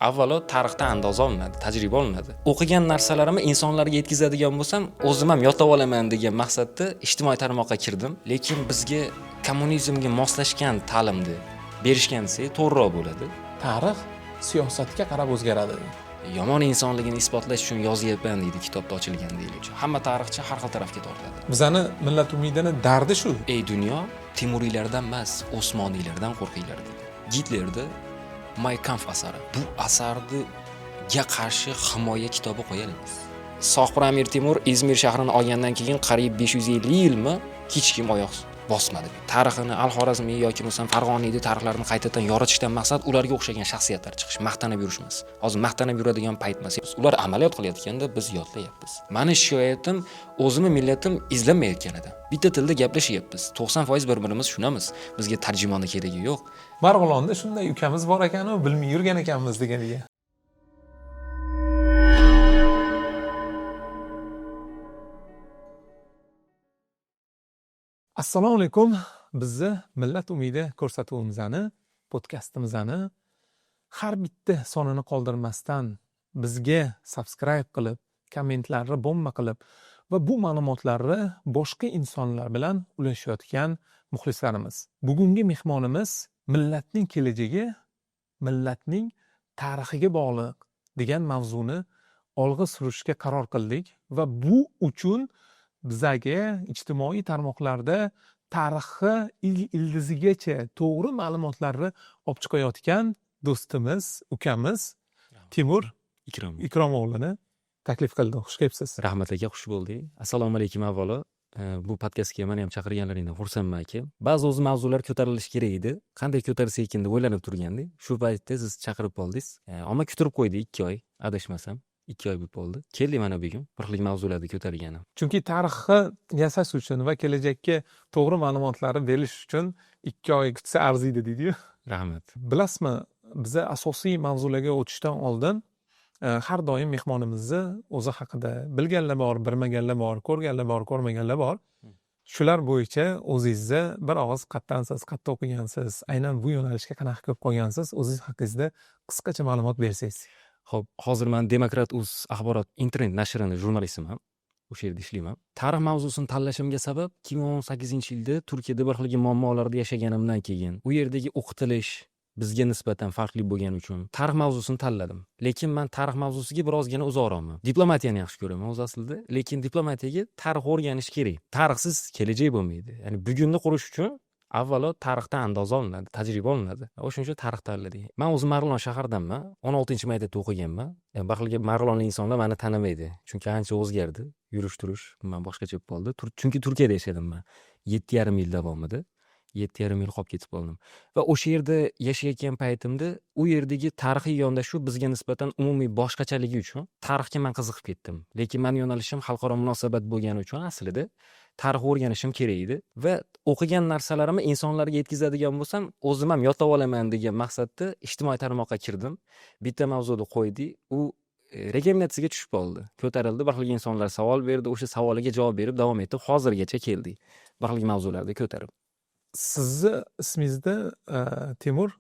Avvalo tarixdan andoza olinadi, tajriba olinadi. O'qigan narsalarimni insonlarga yetkazadigan bo'lsam, o'zim ham yotib olaman degan maqsadda ijtimoiy tarmoqqa kirdim. Lekin bizga kommunizmga moslashgan ta'limni berishgan desak to'g'riroq bo'ladi. Tarix siyosatga qarab o'zgaradi. Yomon insonligini isbotlash uchun yozyapman deydi kitobda ochilgan deylik. Hamma tarixchi har xil tarafga tortadi. Bizani millat umidini dardi shu. Ey dunyo, Temuriylardan emas, Osmoniylardan qo'rqinglar deydi. Gitlerda Mein Kampf asari. Bu asarga qarshi himoya kitobi qo'yamiz. Sohib Amir Temur Izmir shahrini olgandan keyin qariyb 550 yilmi hech kim oyoq bosmadi. Tarixini Al-Xorazmiy yoki bo'lmasam Farg'oniyni tarixlarini qaytadan yoritishdan maqsad ularga o'xshagan shaxsiyatlar chiqish, maqtanib yurish emas. Hozir maqtanib yuradigan payt emas. Ular amaliyot qilayotganda biz yodlayapmiz. Mani shikoyatim o'zimni millatim izlanmayotgan edi. Bitta tilda gaplashyapmiz. 90% bir-birimiz tushunamiz. Bizga tarjimonni keragi yo'q. Marg'ilonda shunday ukamiz bor ekanu, bilmay yurgan ekanmiz deganiga. Assalomu alaykum. Bizni Millat umidi ko'rsatuvimizni, podkastimizni har bitta sonini qoldirmasdan bizga subscribe qilib, kommentlarni bomba qilib va bu ma'lumotlarni boshqa insonlar bilan ulashayotgan muxlislarimiz. Bugungi mehmonimiz millatning kelajagi, millatning tarixiga bog'liq degan mavzuni olg'a surishga qaror qildik va bu uchun bizaga ijtimoiy tarmoqlarda tarixi ildizigacha to'g'ri ma'lumotlarni olib chiqayotgan do'stimiz, ukamiz Timur Ikromoğlu'ni taklif qildi. Xush kelibsiz. Rahmat aka, xush bo'ldik. Assalomu alaykum avvalo. Bu podkastga meni ham chaqirganlaringdan xursandman aka. Ba'zi o'zi mavzular ko'tarilishi kerak edi. Qanday ko'tarsa ekan deb o'ylanib turgandik. Shu paytda siz chaqirib qoldingiz. Ammo kutirib qo'ydik 2 oy, adashmasam. 2 oy bo'lib qoldi. Keldik mana bugun bir xil mavzularni ko'targani. Chunki tarixni yasash uchun va kelajakka to'g'ri ma'lumotlarni berish uchun 2 oy kutsa arziydi deydi-yu. Rahmat. Bilasizmi, biza asosiy mavzularga o'tishdan oldin har doim mehmonimizni o'zi haqida bilganlar bor, bilmaganlar bor, ko'rganlar bor, ko'rmaganlar bor. Shular bo'yicha o'zingizni bir og'iz qayerdansiz, qayerda o'qigansiz, aynan bu yo'nalishga qanaqa kirib qolgansiz, o'zingiz haqingizda qisqacha ma'lumot bersangiz. Xo'p, hozir men Demokrat uz axborot internet nashrini jurnalistiman. O'sha yerda ishlayman. Tarix mavzusini tanlashimga sabab 2018-yilda Turkiyada bir xil muammolarda yashaganimdan keyin u yerdagi o'qitilish bizga nisbatan farqli bo'lgani uchun tarix mavzusini tanladim. Lekin men tarix mavzusiga birozgina uzoqroqman. Diplomatiyani yaxshi ko'raman o'zi aslida, lekin diplomatiyaga tarix o'rganish kerak. Tarixsiz kelajak bo'lmaydi. Ya'ni bugunni qurish uchun avvalo tarixdan andoza olinadi, tajriba olinadi. O'shuning uchun tarix tanladik. Men o'zim Marg'ilon shahridanman. 16-maktabda o'qiganman. Bir xil Marg'ilonlik insonlar meni tanimaydi. Chunki ancha o'zgardi. Yurish turish umuman boshqacha bo'lib qoldi. Chunki Turkiyada yashadim men. 7,5 yil davomida. 7,5 yil qolib ketib qoldim. Va o'sha yerda yashayotgan paytimda u yerdagi tarixiy yondashuv bizga nisbatan umumiy boshqachaligi uchun tarixga men qiziqib ketdim. Lekin meni yo'nalishim xalqaro munosabat bo'lgani uchun aslida tarix o'rganishim kerak edi va o'qigan narsalarimni insonlarga yetkazadigan bo'lsam, o'zim ham yotib olaman degan maqsadda ijtimoiy tarmoqqa kirdim. Bitta mavzuni qo'ydik, u rekomendatsiyaga tushib qoldi. Ko'tarildi, bir xil insonlar savol berdi, o'sha savoliga javob berib davom etib, hozirgacha keldik. Bir xil mavzularni ko'tarib. Sizni ismingizda Timur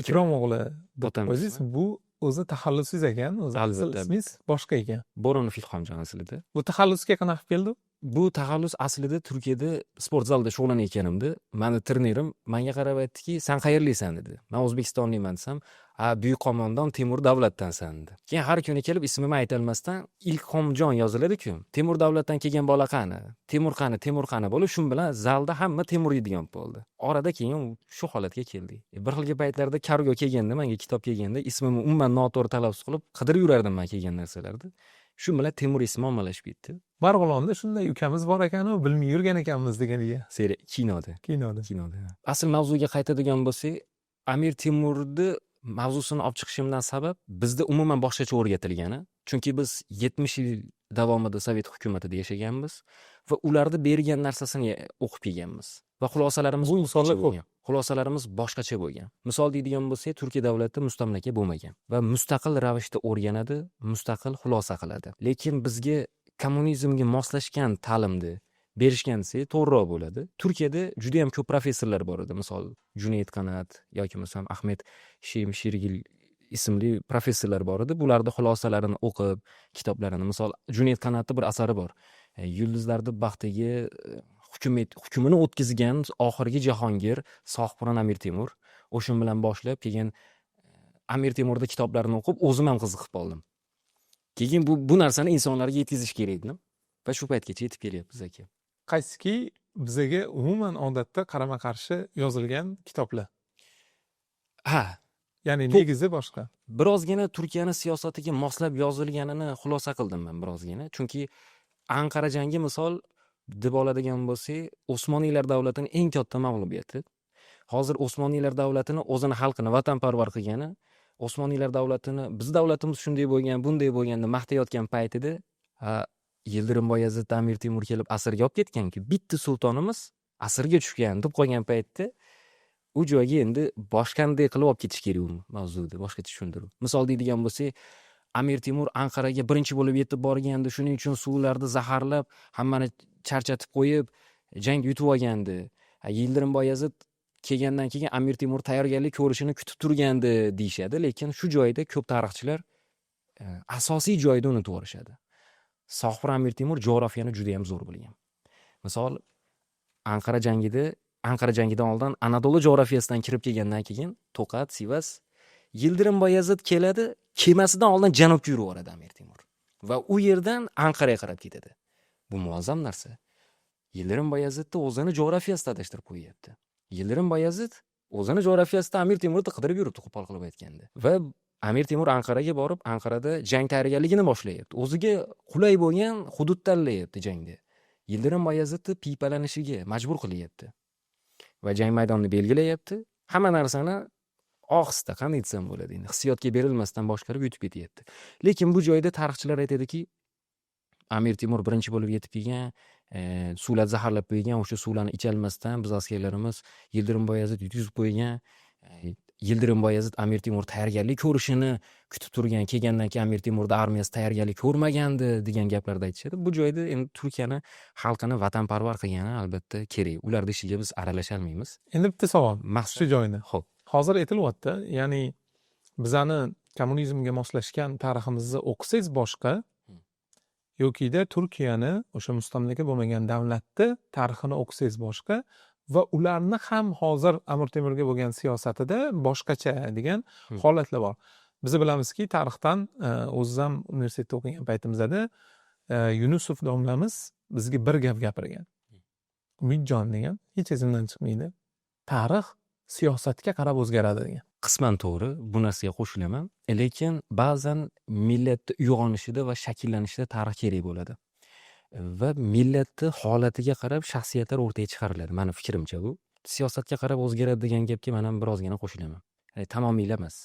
Ikromoğlu deb qo'ydingiz. Bu o'zi taxallusingiz ekan, o'zi asl ismingiz boshqa ekan. Bo'ronov Ilhomjon aslida. Bu taxallusga qanaqa keldi? Bu taxallus aslida Turkiyada sport zalida shug'ullanayotganimda mani trenerim menga qarab aytdiki, "Sen qayerlisan?" dedi. Men O'zbekistonlikman desam, "Ha, buyuk qo'mondon Temur Davlatdansan" dedi. Keyin har kuni kelib ismimni aytolmasdan Ilhomjon yoziladi-ku. Temur Davlatdan kelgan bola qani? Temur qani? Temur qani? Bo'lib shu bilan zalda hamma Temur deydigan bo'ldi. Orada keyin shu holatga keldik. Bir xil paytlarda kargo kelganda, menga kitob kelganda ismimni umuman noto'g'ri talaffuz qilib qidirib yurardim men kelgan narsalarni. Shu bilan Temur ismi ommalashib ketdi. Marg'ilonda shunday ukamiz bor ekanu, bilmay yurgan ekanmiz deganiga. Seriya kinoda. Kinoda. Kinoda. Asl mavzuga qaytadigan bo'lsak, Amir Temurni mavzusini olib chiqishimdan sabab bizda umuman boshqacha o'rgatilgani. Chunki biz 70 yil davomida sovet hukumatida yashaganmiz va ularni bergan narsasini o'qib kelganmiz. Va xulosalarimiz bu misollar ko'p. Xulosalarimiz boshqacha bo'lgan. Misol deydigan bo'lsak, Turkiya davlati mustamlaka bo'lmagan va mustaqil ravishda o'rganadi, mustaqil xulosa qiladi. Lekin bizga kommunizmga moslashgan ta'limni berishgan desak to'g'riroq bo'ladi. Turkiyada juda ham ko'p professorlar bor edi. Misol Junayt Qanat yoki masalan Ahmet Shemshirgil ismli professorlar bor edi. Bularni xulosalarini o'qib, kitoblarini, misol, Junayt Qanatni bir asari bor, "Yulduzlarni baxtiga hukmini o'tkazgan oxirgi jahongir Sohibqiron Amir Temur". O'sha bilan boshlab, keyin Amir Temurni kitoblarini o'qib, o'zim ham qiziqib qoldim. Keyin bu narsani insonlarga yetkazish kerak dedim va shu paytgacha yetib kelyapmiz, aka. Qaysiki bizaga umuman odatda qarama qarshi yozilgan kitoblar. Ha. Ya'ni negizi boshqa. Birozgina Turkiyani siyosatiga moslab yozilganini xulosa qildim man birozgina, chunki Anqara jangi, misol deb oladigan bo'lsak, Osmoniylar davlatini eng katta mag'lubiyati. Hozir Osmoniylar davlatini o'zini xalqini vatanparvar qilgani, Osmoniylar davlatini biz davlatimiz shunday bo'lgan, bunday bo'lgan deb maqtayotgan paytida, ha, Yildirim Boyazid Amir Temur kelib asirga olib ketganki, bitta sultonimiz asirga tushgan deb qolgan paytda, u joyga endi boshqanday qilib olib ketish kerak u mavzuni, boshqacha tushuntirib. Misol deydigan bo'lsak, Amir Temur Anqaraga birinchi bo'lib yetib borgandi, shuning uchun suvlarni zaharlab, hammani charchatib qo'yib, jang yutib olgandi. Yildirim Boyazid kelgandan keyin Amir Temur tayyorgarlik ko'rishini kutib turgandi, deyishadi. Lekin shu joyda ko'p tarixchilar asosiy joyda unutib yuborishadi. Sohibqiron Amir Temur jo'grafiyani juda yam zo'r bilgan. Misol, Anqara jangida, Anqara jangidan oldin Anadolu jo'grafiyasidan kirib kelgandan keyin To'qat, Sivas, Yildirim Boyazid keladi, kelmasidan oldin janubga yurib yuboradi Amir Temur va u yerdan Anqaraga qarab ketadi. Bu muazzam narsa. Yildirim Boyazidni o'zini jo'grafiyasida adashtirib qo'yyapti. Yildirim Boyazid o'zini jo'grafiyasida Amir Temurni qidirib yuribdi, qo'pol qilib aytganda. Va Amir Temur Anqaraga borib, Anqarada jang tayyorgarligini boshlayapti. O'ziga qulay bo'lgan hudud tanlayapti jangda. Yildirim Boyazidni piypalanishiga majbur qilyapti va jang maydonini belgilayapti. Hamma narsani ohista, qanday desam bo'ladi endi, hissiyotga berilmasdan boshqarib, yutib ketyapti. Lekin bu joyda tarixchilar aytadiki, Amir Temur birinchi bo'lib yetib kelgan, suvlar zaharlab qo'ygan, o'sha suvlarni icholmasdan biz askarlarimiz Yildirim Boyazid yutqizib qo'ygan. Yildirim Boyazid Amir Temur tayyorgarlik ko'rishini kutib turgan, kelgandan keyin Amir Temurni armiyasi tayyorgarlik ko'rmagandi, degan gaplarni aytishadi. Bu joyda endi Turkiyani xalqini vatanparvar qilgani albatta kerak. Ularni ishiga biz aralasholmaymiz. Endi bitta savol Maqsad shu joyda. Ho'p. Hozir aytilyapti, ya'ni bizani kommunizmga moslashgan tariximizni o'qisangiz boshqa yokida Turkiyani, o'sha mustamlaka bo'lmagan davlatni tarixini o'qisangiz boshqa va ularni ham hozir Amir Temurga bo'lgan siyosatida boshqacha degan holatlar bor. Biz bilamizki, tarixdan o'ziz ham universitetda o'qigan paytimizda Yunusov domlamiz bizga bir gap gapirgan. "Umidjon", degan, hech esimdan chiqmaydi. "Tarix siyosatga qarab o'zgaradi", degan. Qisman to'g'ri, bu narsaga qo'shilaman. Lekin ba'zan millatni uyg'onishida va shakllanishida tarix kerak bo'ladi. Va millatni holatiga qarab shaxsiyatlar o'rtaga chiqariladi. Mani fikrimcha bu. Siyosatga qarab o'zgaradi degan gapga man ham birozgina qo'shilaman. Tamomila emas.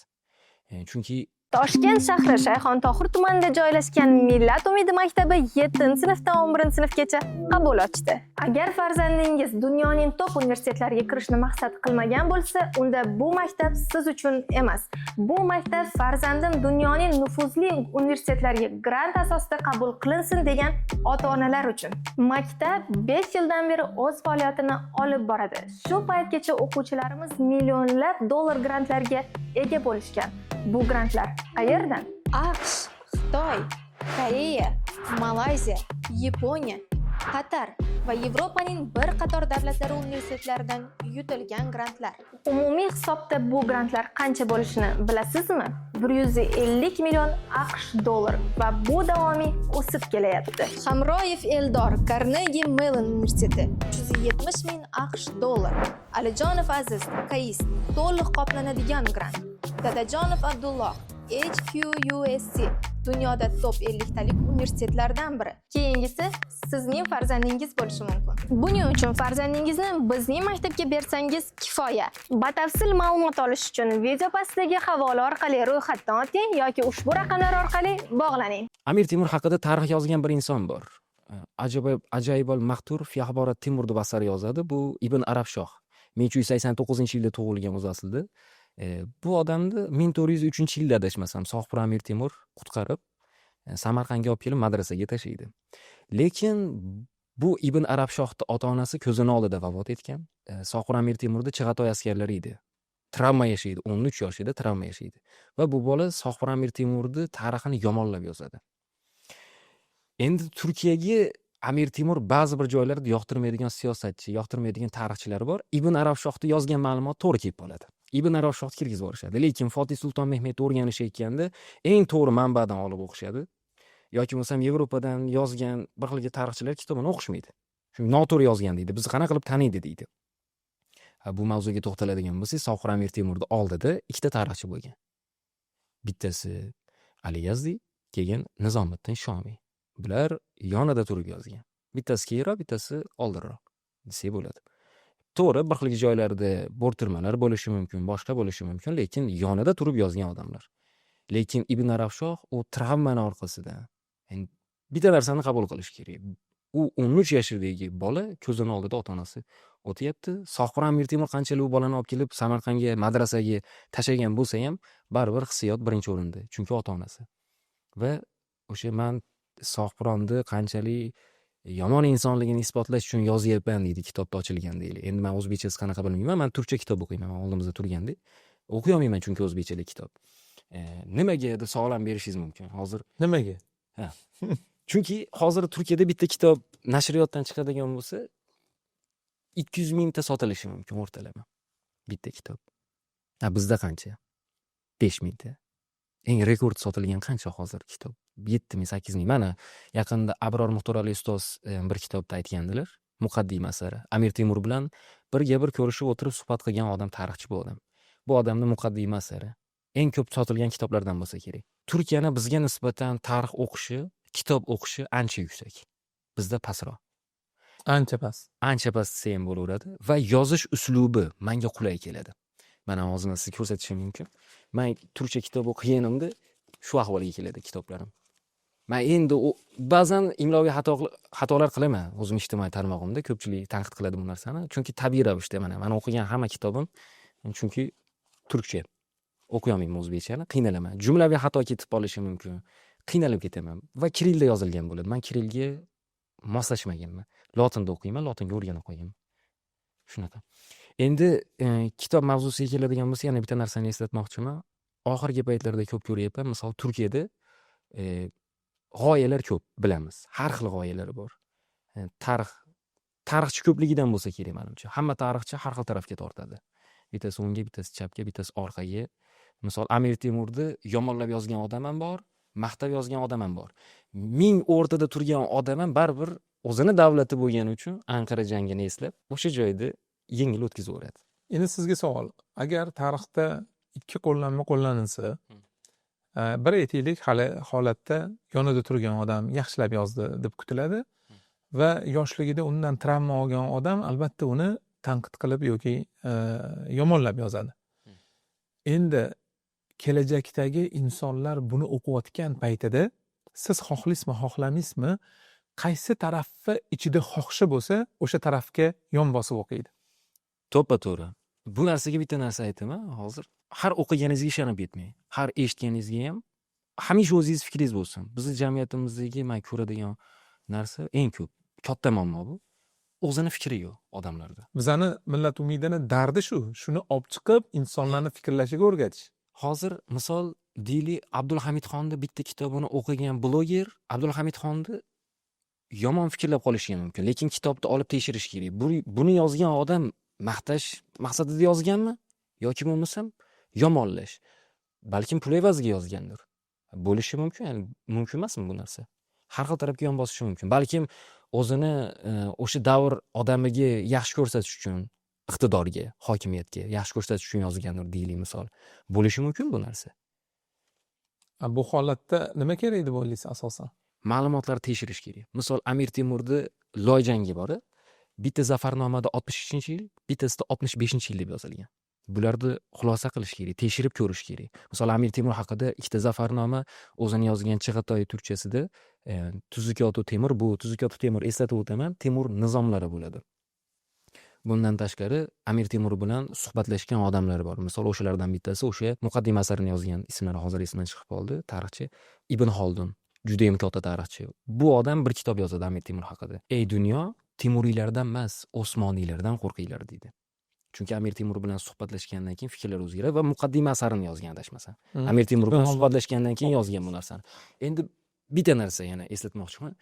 Chunki Toshkent shahri, Shayxontohur tumanida joylashgan Millat umidi maktabi 7-sinfdan 11-sinfgacha qabul ochdi. Agar farzandingiz dunyoning top universitetlariga kirishni maqsad qilmagan bo'lsa, unda bu maktab siz uchun emas. Bu maktab farzandim dunyoning nufuzli universitetlariga grant asosida qabul qilinsin degan ota-onalar uchun. Maktab 5 yildan beri o'z faoliyatini olib boradi. Shu paytgacha o'quvchilarimiz millionlab dollar grantlarga ega bo'lishgan. Bu grantlar qayerdan? AQSh, Xitoy, Koreya, Malayziya, Yaponiya, Qatar va Yevropaning bir qator davlatlari universitetlaridan yutilgan grantlar. Umumiy hisobda bu grantlar qancha bo'lishini bilasizmi? 150 million AQSh dollar va bu davomiy o'sib kelayapti. Hamroyev Eldor, Carnegie Mellon universiteti, 370 ming AQSh dollar. Alijonov Aziz, KAIST, to'liq qoplanadigan grant. Dadajonov Abdulloh, HQUSC, dunyoda top 50 talik universitetlardan biri. Keyingisi sizning farzandingiz bo'lishi mumkin. Buning uchun farzandingizni bizning maktabga bersangiz kifoya. Batafsil ma'lumot olish uchun video pastidagi havola orqali ro'yxatdan o'ting yoki ushbu raqamlar orqali bog'laning. Amir Temur haqida tarix yozgan bir inson bor. Ajoyibol Maxtur fi axborot Temur deb asar yozadi. Bu Ibn Arabshoh. 1389-yilda tug'ilgan o'zi aslida. Bu odamni 1403-yilda, adashmasam, Sohibqiron Amir Temur qutqarib, Samarqandga olib kelib madrasaga tashlaydi. Lekin bu Ibn Arabshohni ota-onasi ko'zini oldida vafot etgan. Sohibqiron Amir Temurda Chig'atoy askarlari edi. Travma yashaydi, 13 yoshida travma yashaydi va bu bola Sohibqiron Amir Temurni tarixini yomonlab yozadi. Endi Turkiyaga Amir Temur ba'zi bir joylarda yoqtirmaydigan siyosatchi, yoqtirmaydigan tarixchilar bor. Ibn Arabshohni yozgan ma'lumot to'g'ri kelib qoladi. Ibn Arabshohni kirgizib yuborishadi. Lekin Fotih Sulton Mehmetni o'rganishayotganda eng to'g'ri manbadan olib o'qishadi. Yoki bo'lmasam Yevropadan yozgan bir xil tarixchilar kitobini o'qishmaydi. Shu noto'g'ri yozgan deydi. Bizni qanaqa qilib taniydi deydi. Bu mavzuga to'xtaladigan bo'lsak, Sohibqiron Amir Temurni oldida ikkita tarixchi bo'lgan. Bittasi Ali Yazdiy, keyin Nizomiddin Shomiy. Bular yonida turib yozgan. Bittasi keyinroq, bittasi oldinroq desak bo'ladi. To'g'ri, bir xil joylarda bo'rttirmalar bo'lishi mumkin, boshqa bo'lishi mumkin, lekin yonida turib yozgan odamlar. Lekin Ibn Arabshoh u travmani orqasida, endi bitta narsani qabul qilish kerak. U 13 yoshidagi bola ko'zini oldida ota-onasi o'tyapti. Sohibqiron Amir Temur qanchalik u bolani olib kelib Samarqandga madrasaga tashlagan bo'lsa ham, baribir hissiyot birinchi o'rinda, chunki ota-onasi. Va o'sha man Sohibqironni qanchalik yomon insonligini isbotlash uchun yozyapman deydi kitobda ochilganda. Endi man o'zbekchasi qanaqa bilmayman, man turkcha kitob o'qiyman, oldimizda turganda. O'qiy olmayman chunki o'zbekchalik kitob. Nimaga deb savol ham berishingiz mumkin. Hozir Nimaga? Ha. Chunki hozir Turkiyada bitta kitob nashriyotdan chiqadigan bo'lsa, 200 mingta sotilishi mumkin o'rtalama. Bitta kitob. A bizda qancha? 5 mingta. Eng rekord sotilgan qancha hozir kitob? 7 ming, 8 ming. Mana yaqinda Abror Muxtorali ustoz bir kitobda aytgandilar. Muqaddima asari. Amir Temur bilan birga bir ko'rishib o'tirib suhbat qilgan odam tarixchi bu odam. Bu odamni Muqaddima asari eng ko'p sotilgan kitoblardan bo'lsa kerak. Turkiyani bizga nisbatan tarix o'qishi, kitob o'qishi ancha yuksak. Bizda pastroq. Ancha past. Ancha past desa ham bo'laveradi va yozish uslubi menga qulay keladi. Mana hozir man sizga ko'rsatishim mumkin. Man turkcha kitob o'qiganimda shu ahvolga keladi kitoblarim. Man endi ba'zan imloviy xatolar qilaman o'zim ijtimoiy tarmog'imda, ko'pchilik tanqid qiladi bu narsani. Chunki tabiiy ravishda mana mani o'qigan hamma kitobim chunki turkcha. O'qiy olmayman o'zbekchani, qiynalaman. Jumlaviy xato ketib qolishi mumkin. Qiynalib ketaman va kirillda yozilgan bo'ladi. Man kirillga moslashmaganman. Lotinda o'qiyman, lotinga o'rganib qolganman. Shunaqa. Endi kitob mavzusiga keladigan bo'lsak, yana bitta narsani eslatmoqchiman. Oxirgi paytlarda ko'p ko'ryapman. Misol Turkiyada g'oyalar ko'p, bilamiz. Har xil g'oyalar bor. Tarixchi ko'pligidan bo'lsa kerak menimcha. Hamma tarixchi har xil tarafga tortadi. Bittasi o'ngga, bittasi chapga, bittasi orqaga. Misol Amir Temurni yomonlab yozgan odam ham bor, maqtab yozgan odam ham bor. Ming o'rtada turgan odam ham baribir o'zini davlati bo'lgani uchun Anqara jangini eslab, o'sha joyda yengil o'tkazib yuboradi. Endi sizga savol. Agar tarixda ikki qo'llanma qo'llanilsa, bir aytaylik, hali holatda yonida turgan odam yaxshilab yozdi deb kutiladi va yoshligida undan travma olgan odam albatta uni tanqid qilib yoki yomonlab yozadi. Endi kelajakdagi insonlar buni o'qiyotgan paytida siz xohlaysizmi, xohlamaysizmi, qaysi tarafi ichida xohishi bo'lsa, o'sha tarafga yon bosib o'qiydi. To'ppa to'g'ri. Bu narsaga bitta narsa aytaman hozir. Har o'qiganingizga ishonib yetmang. Har eshitganingizga ham hamisha o'zingiz fikringiz bo'lsin. Bizni jamiyatimizdagi man ko'radigan narsa eng ko'p katta muammo bu. O'zini fikri yo'q odamlarda. Bizani Millat umidini dardi shu. Shuni olib chiqib insonlarni fikrlashiga o'rgatish. Hozir misol deylik, Abdulhamid xonni bitta kitobini o'qigan bloger Abdulhamid xonni yomon fikrlab qolishi ham mumkin, lekin kitobni olib tekshirish kerak. Buni yozgan odam maqtash maqsadida yozganmi yoki bo'lmasam yomonlash? Balkim pul evaziga yozgandir. Bo'lishi mumkin, ya'ni mumkin emasmi bu narsa? Har xil tarafga yon bosishi mumkin. Balkim o'zini o'sha davr odamiga yaxshi ko'rsatish uchun, iqtidorga, hokimiyatga yaxshi ko'rsatish uchun yozgandir deylik misol. Bo'lishi mumkin bu narsa. Bu holatda nima kerak deb o'ylaysiz asosan? Ma'lumotlarni tekshirish kerak. Misol Amir Temurni Loy jangi bor. Bitta zafarnomada 62-yil, bittasida 65-yil deb yozilgan. Bularni xulosa qilish kerak, tekshirib ko'rish kerak. Misol Amir Temur haqida ikkita zafarnoma o'zini yozgan Chig'atoy turkchasida Tuzukyotu Temur, bu Tuzukyotu Temur eslatib o'taman, Temur nizomlari bo'ladi. Bundan tashqari Amir Temur bilan suhbatlashgan odamlar bor. Misol o'shalardan bittasi o'sha Muqaddima asarini yozgan, ismlari hozir esimdan chiqib qoldi, tarixchi Ibn Xoldun. Juda ham katta tarixchi. Bu odam bir kitob yozadi Amir Temur haqida. Ey dunyo, Temuriylardan emas, Osmoniylardan qo'rqinglar deydi. Chunki Amir Temur bilan suhbatlashgandan keyin fikrlari o'zgaradi va Muqaddima asarini yozgan, adashmasam. Amir Temur bilan suhbatlashgandan keyin yozgan bu narsani. Endi bitta narsa yana eslatmoqchiman.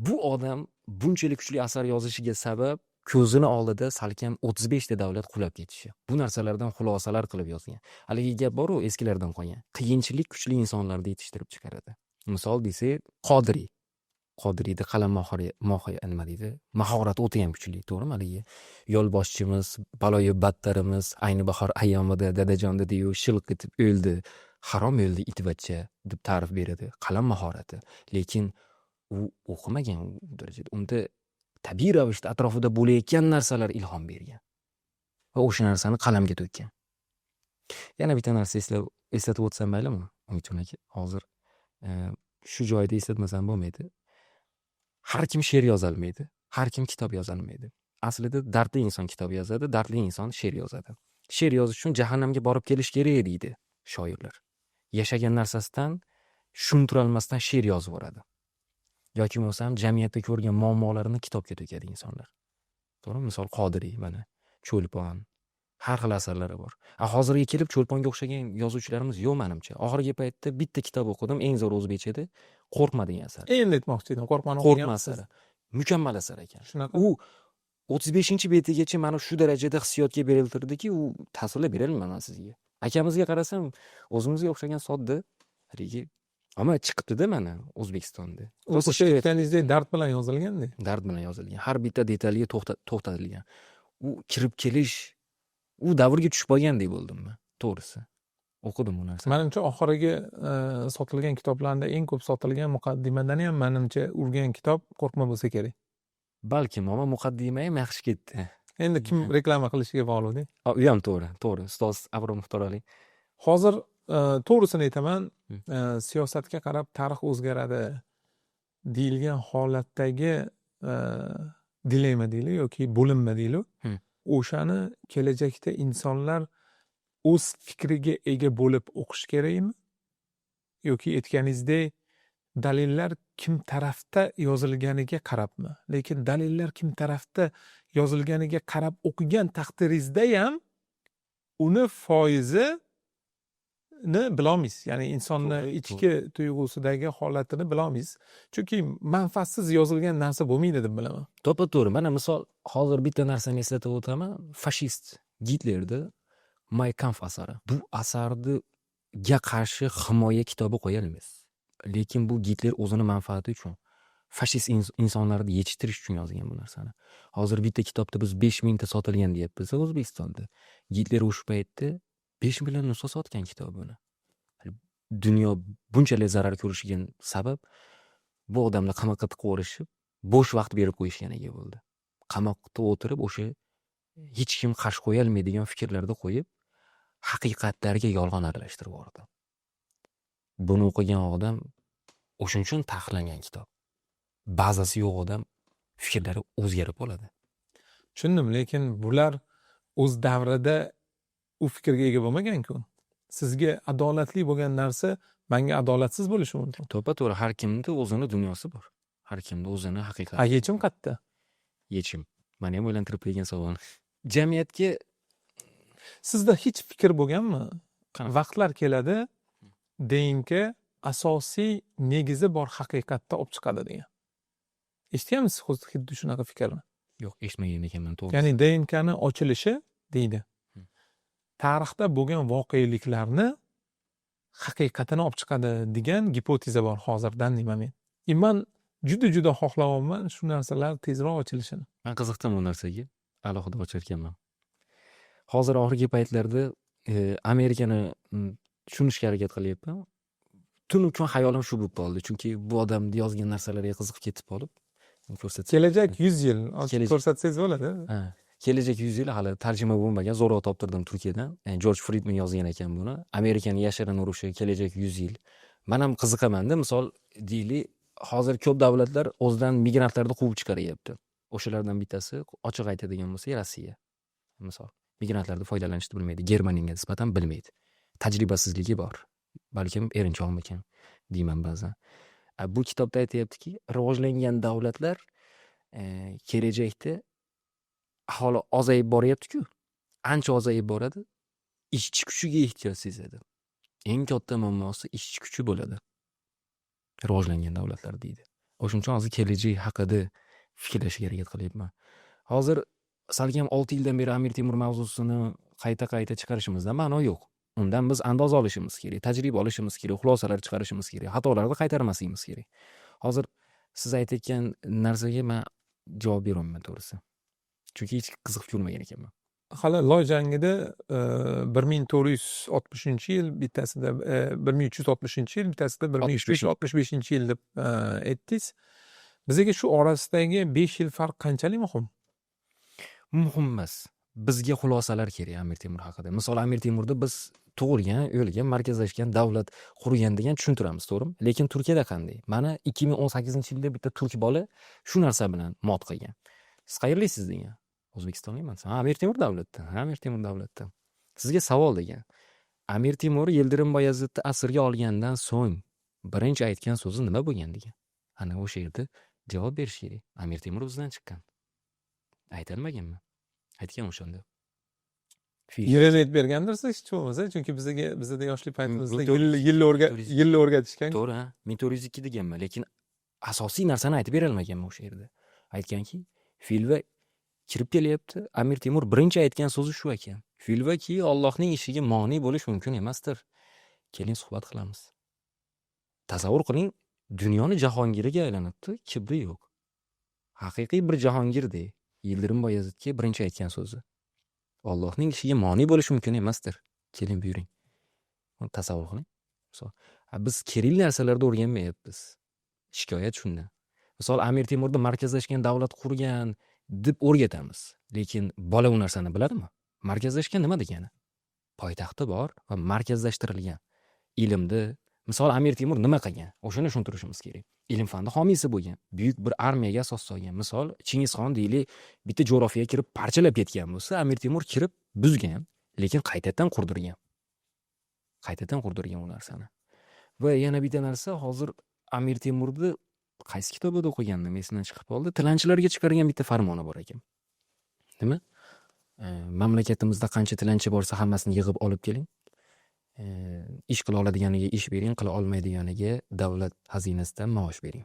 Bu odam bunchalik kuchli asar yozishiga sabab ko'zini oldida salkam 35 ta davlat qulab ketishi. Bu narsalardan xulosalar qilib yozgan. Haligi gap boru, eskilardan qolgan: qiyinchilik kuchli insonlarni yetishtirib chiqaradi. Misol desak, Qodiriy. Qodiriyni qalam mohiri, nima deydi, mahorati o'tayam kuchli, to'g'rimi? Haligi yo'lboshchimiz, baloyi battarimiz ayni bahor ayyomida dadajon dediyu, shilq etib o'ldi, harom o'ldi itvachcha, deb ta'rif beradi. Qalam mahorati. Lekin u o'qimagan u darajada. Unda tabiiy ravishda atrofida bo'layotgan narsalar ilhom bergan va o'sha narsani qalamga to'kkan. Yana bitta narsa eslatib o'tsam maylimi, Umidjon aka? Hozir shu joyda eslatmasam bo'lmaydi. Har kim she'r yozolmaydi, har kim kitob yozolmaydi. Aslida dardli inson kitob yozadi, dardli inson she'r yozadi. She'r yozish uchun jahannamga borib kelish kerak, deydi shoirlar. Yashagan narsasidan shum turolmasdan she'r yozib yuboradi yoki bo'lmasam jamiyatda ko'rgan muammolarini kitobga to'kadi insonlar, to'g'rimi? Misol, Qodiriy, mana, Cho'lpon, har xil asarlari bor. A hozirga kelib Cho'lponga o'xshagan yozuvchilarimiz yo'q, manimcha. Oxirgi paytda bitta kitob o'qidim, eng zo'r o'zbekchada, Qo'rqma degan asar. Endi aytmoqchi edim, Qo'rqmani Qo'rqma o'qiganmisiz? asari mukammal asar ekan. Shunaqa. U 35-betigacha mani shu darajada hissiyotga beriltirdiki, u tasvirlab berolmayman man sizga. Akamizga qarasam, o'zimizga o'xshagan sodda haligi, ammo chiqibdida mana O'zbekistonda. O'sha aytganingizdek dard bilan yozilganda. Dard bilan yozilgan, har bitta detaliga to'xtatilgan. U kirib kelish, u davrga tushib qolgandek bo'ldim man, to'g'risi, o'qidim bu narsani. Manimcha, oxirgi sotilgan kitoblarda eng ko'p sotilgan Muqaddimadan ham, manimcha, urgan kitob Qo'rqma bo'lsa kerak. Balkim, ammo Muqaddima ham yaxshi ketdi. Endi kim reklama qilishiga bog'liqda. U ham to'g'ri, to'g'ri, ustoz Abror Muxtorali. Hozir to'g'risini aytaman, siyosatga qarab tarix o'zgaradi deyilgan holatdagi dilemma deylik yoki bo'linma deylik, o'shani kelajakda insonlar o'z fikriga ega bo'lib o'qish kerakmi yoki aytganingizdek dalillar kim tarafda yozilganiga qarabmi? Lekin dalillar kim tarafda yozilganiga qarab o'qigan taqdiringizda ham uni foizini bilolmaysiz, ya'ni insonni ichki tuyg'usidagi holatini bilolmaysiz, chunki manfaatsiz yozilgan narsa bo'lmaydi deb bilaman. To'ppa to'g'ri. Mana, misol, hozir bitta narsani eslatib o'taman. Fashist Gitlerni Mein Kampf asari. Bu asarniga qarshi himoya kitobi qo'yolmaysiz. Lekin bu Gitler o'zini manfaati uchun, fashist insonlarni yetishtirish uchun yozgan bu narsani. Hozir bitta kitobda biz 5000 ta sotilgan deyapmiz O'zbekistonda. Gitler o'sha paytda 5 million nusxa sotgan kitobini. Dunyo bunchalik zarar ko'rishiga sabab bu odamlar qamoqqa tiqib yuborishib, bo'sh vaqt berib qo'yishganiga bo'ldi. Qamoqda o'tirib, o'sha hech kim qarshi qo'yolmaydigan fikrlarni qo'yib, haqiqatlarga yolg'on aralashtirib yubordi. Buni o'qigan odam, o'shaning uchun taxlangan kitob. Bazasi yo'q odam fikrlari o'zgarib qoladi. Tushundim, lekin bular o'z davrida u fikrga ega bo'lmaganku. Sizga adolatli bo'lgan narsa manga adolatsiz bo'lishi mumkin. To'ppa to'g'ri, har kimni o'zini dunyosi bor. Har kimni o'zini haqiqati. A yechim qayerda? Yechim. Mani ham o'ylantirib qo'ygan savol. Jamiyatga Sizda hech fikr bo'lganmi? Qanaqa? Vaqtlar keladi, DNK asosiy negizi bor haqiqatda olib chiqadi degan. Eshitganmisiz xuddi shunaqa fikrni? Yo'q, eshitmagan ekanman, to'g'risi. Ya'ni DNKni ochilishi deydi. Tarixda bo'lgan voqeliklarni haqiqatini olib chiqadi degan gipoteza bor hozir, данный момент. И man juda juda xohlayapman shu narsalar tezroq ochilishini. Man qiziqdim bu narsaga. Alohida ochar ekanman. Hozir oxirgi paytlarda Amerikani tushunishga harakat qilyapman. Tunu kun hayolim shu bo'lib qoldi. Chunki bu odamni yozgan narsalariga qiziqib ketib qolib, ko'rsatsam. Kelajak 100 yil ochib ko'rsatsangiz bo'ladi. Ha, Kelajak 100 yil hali tarjima bo'lmagan, zo'rg'a toptirdim Turkiyadan. Jorj Fridman yozgan ekan buni. Amerikani yashirin urushi, kelajak 100 yil. Man ham qiziqamanda, misol deylik, hozir ko'p davlatlar o'zidan migrantlarni quvib chiqaryapti. O'shalardan bittasi, ochiq aytadigan bo'lsak, Rossiya. Misol, migrantlarni foydalanishni bilmaydi, Germaniyaga nisbatan bilmaydi. Tajribasizligi bor. Balkim erinchoqmikan deyman ba'zan. Bu kitobda aytyaptiki, rivojlangan davlatlar kelajakda aholi ozayib boryapti-ku. Ancha ozayib boradi, ishchi kuchiga ehtiyoj sezadi. Eng katta muammosi ishchi kuchi bo'ladi rivojlangan davlatlar deydi. O'shuning uchun hozir kelajak haqida fikrlashga harakat qilyapman. Hozir salkam 6 yildan beri Amir Temur mavzusini qayta qayta chiqarishimizdan ma'no yo'q. Undan biz andoza olishimiz kerak, tajriba olishimiz kerak, xulosalar chiqarishimiz kerak, xatolarni qaytarmasligimiz kerak. Hozir siz aytayotgan narsaga man javob berolmayman, to'g'risi, chunki hech qiziqib ko'rmagan ekanman. Hali loy jangida 1460-yil bittasida, 1360-yil bittasida, 1365-yil deb aytdingiz. Bizga shu orasidagi 5 yil farq qanchalik muhim? Muhim emas. Bizga xulosalar kerak Amir Temur haqida. Misol, Amir Temurda biz tug'ilgan, o'lgan, markazlashgan davlat qurgan degan tushuntiramiz, to'g'rimi? Lekin Turkiyada qanday? Mana, 2018-yilda bitta turk bola shu narsa bilan mot qilgan. "Siz qayerlisiz?" degan. "O'zbekistonlikman." "Ha, Amir Temur davlatda." "Ha, Amir Temur davlatda. Sizga savol", degan. "Amir Temur Yildirim Boyazidni asirga olgandan so'ng birinchi aytgan so'zi nima bo'lgan?" degan. Ana o'sha yerda javob berish kerak. Amir Temur bizdan chiqqan. Aytolmaganman. Aytgan o'shanda. Yilini aytib bergandirsiz hech bo'lmasa, chunki bizga, bizada yoshlik paytimizda yilni o'rgatishgan. To'g'ri, ha, 1402 deganman, lekin asosiy narsani aytib berolmaganman o'sha yerda. Aytganki, filva kirib kelyapti. Amir Temur birinchi aytgan so'zi shu ekan: "Filvaki, Ollohning ishiga mone bo'lish mumkin emasdir, keling, suhbat qilamiz". Tasavvur qiling, dunyoni jahongiriga aylanibdi, kibri yo'q, haqiqiy bir jahongirdek. Yildirim Boyazidga birinchi aytgan so'zi: "Ollohning ishiga mone bo'lish mumkin emasdir, keling, buyuring". Tasavvur qiling. Misol, biz kerakli narsalarni o'rganmayapmiz, shikoyat shundan. Misol, Amir Temurni markazlashgan davlat qurgan deb o'rgatamiz, lekin bola u narsani biladimi? Markazlashgan nima degani? Poytaxti bor va markazlashtirilgan ilmni. Misol, Amir Temur nima qilgan, o'shani tushuntirishimiz kerak. Ilm fanni homiysi bo'lgan, buyuk bir armiyaga asos solgan. Misol, Chingizxon, deylik, bitta jo'rofiyaga kirib parchalab ketgan bo'lsa, Amir Temur kirib buzgan, lekin qaytadan qurdirgan, qaytadan qurdirgan u narsani. Va yana bitta narsa, hozir Amir Temurni qaysi kitobida o'qigandim, esimdan chiqib qoldi, tilanchilarga chiqargan bitta farmoni bor ekan. Nima? Mamlakatimizda qancha tilanchi bo'lsa, hammasini yig'ib olib keling, ish qila oladiganiga ish bering, qila olmaydiganiga davlat xazinasidan maosh bering.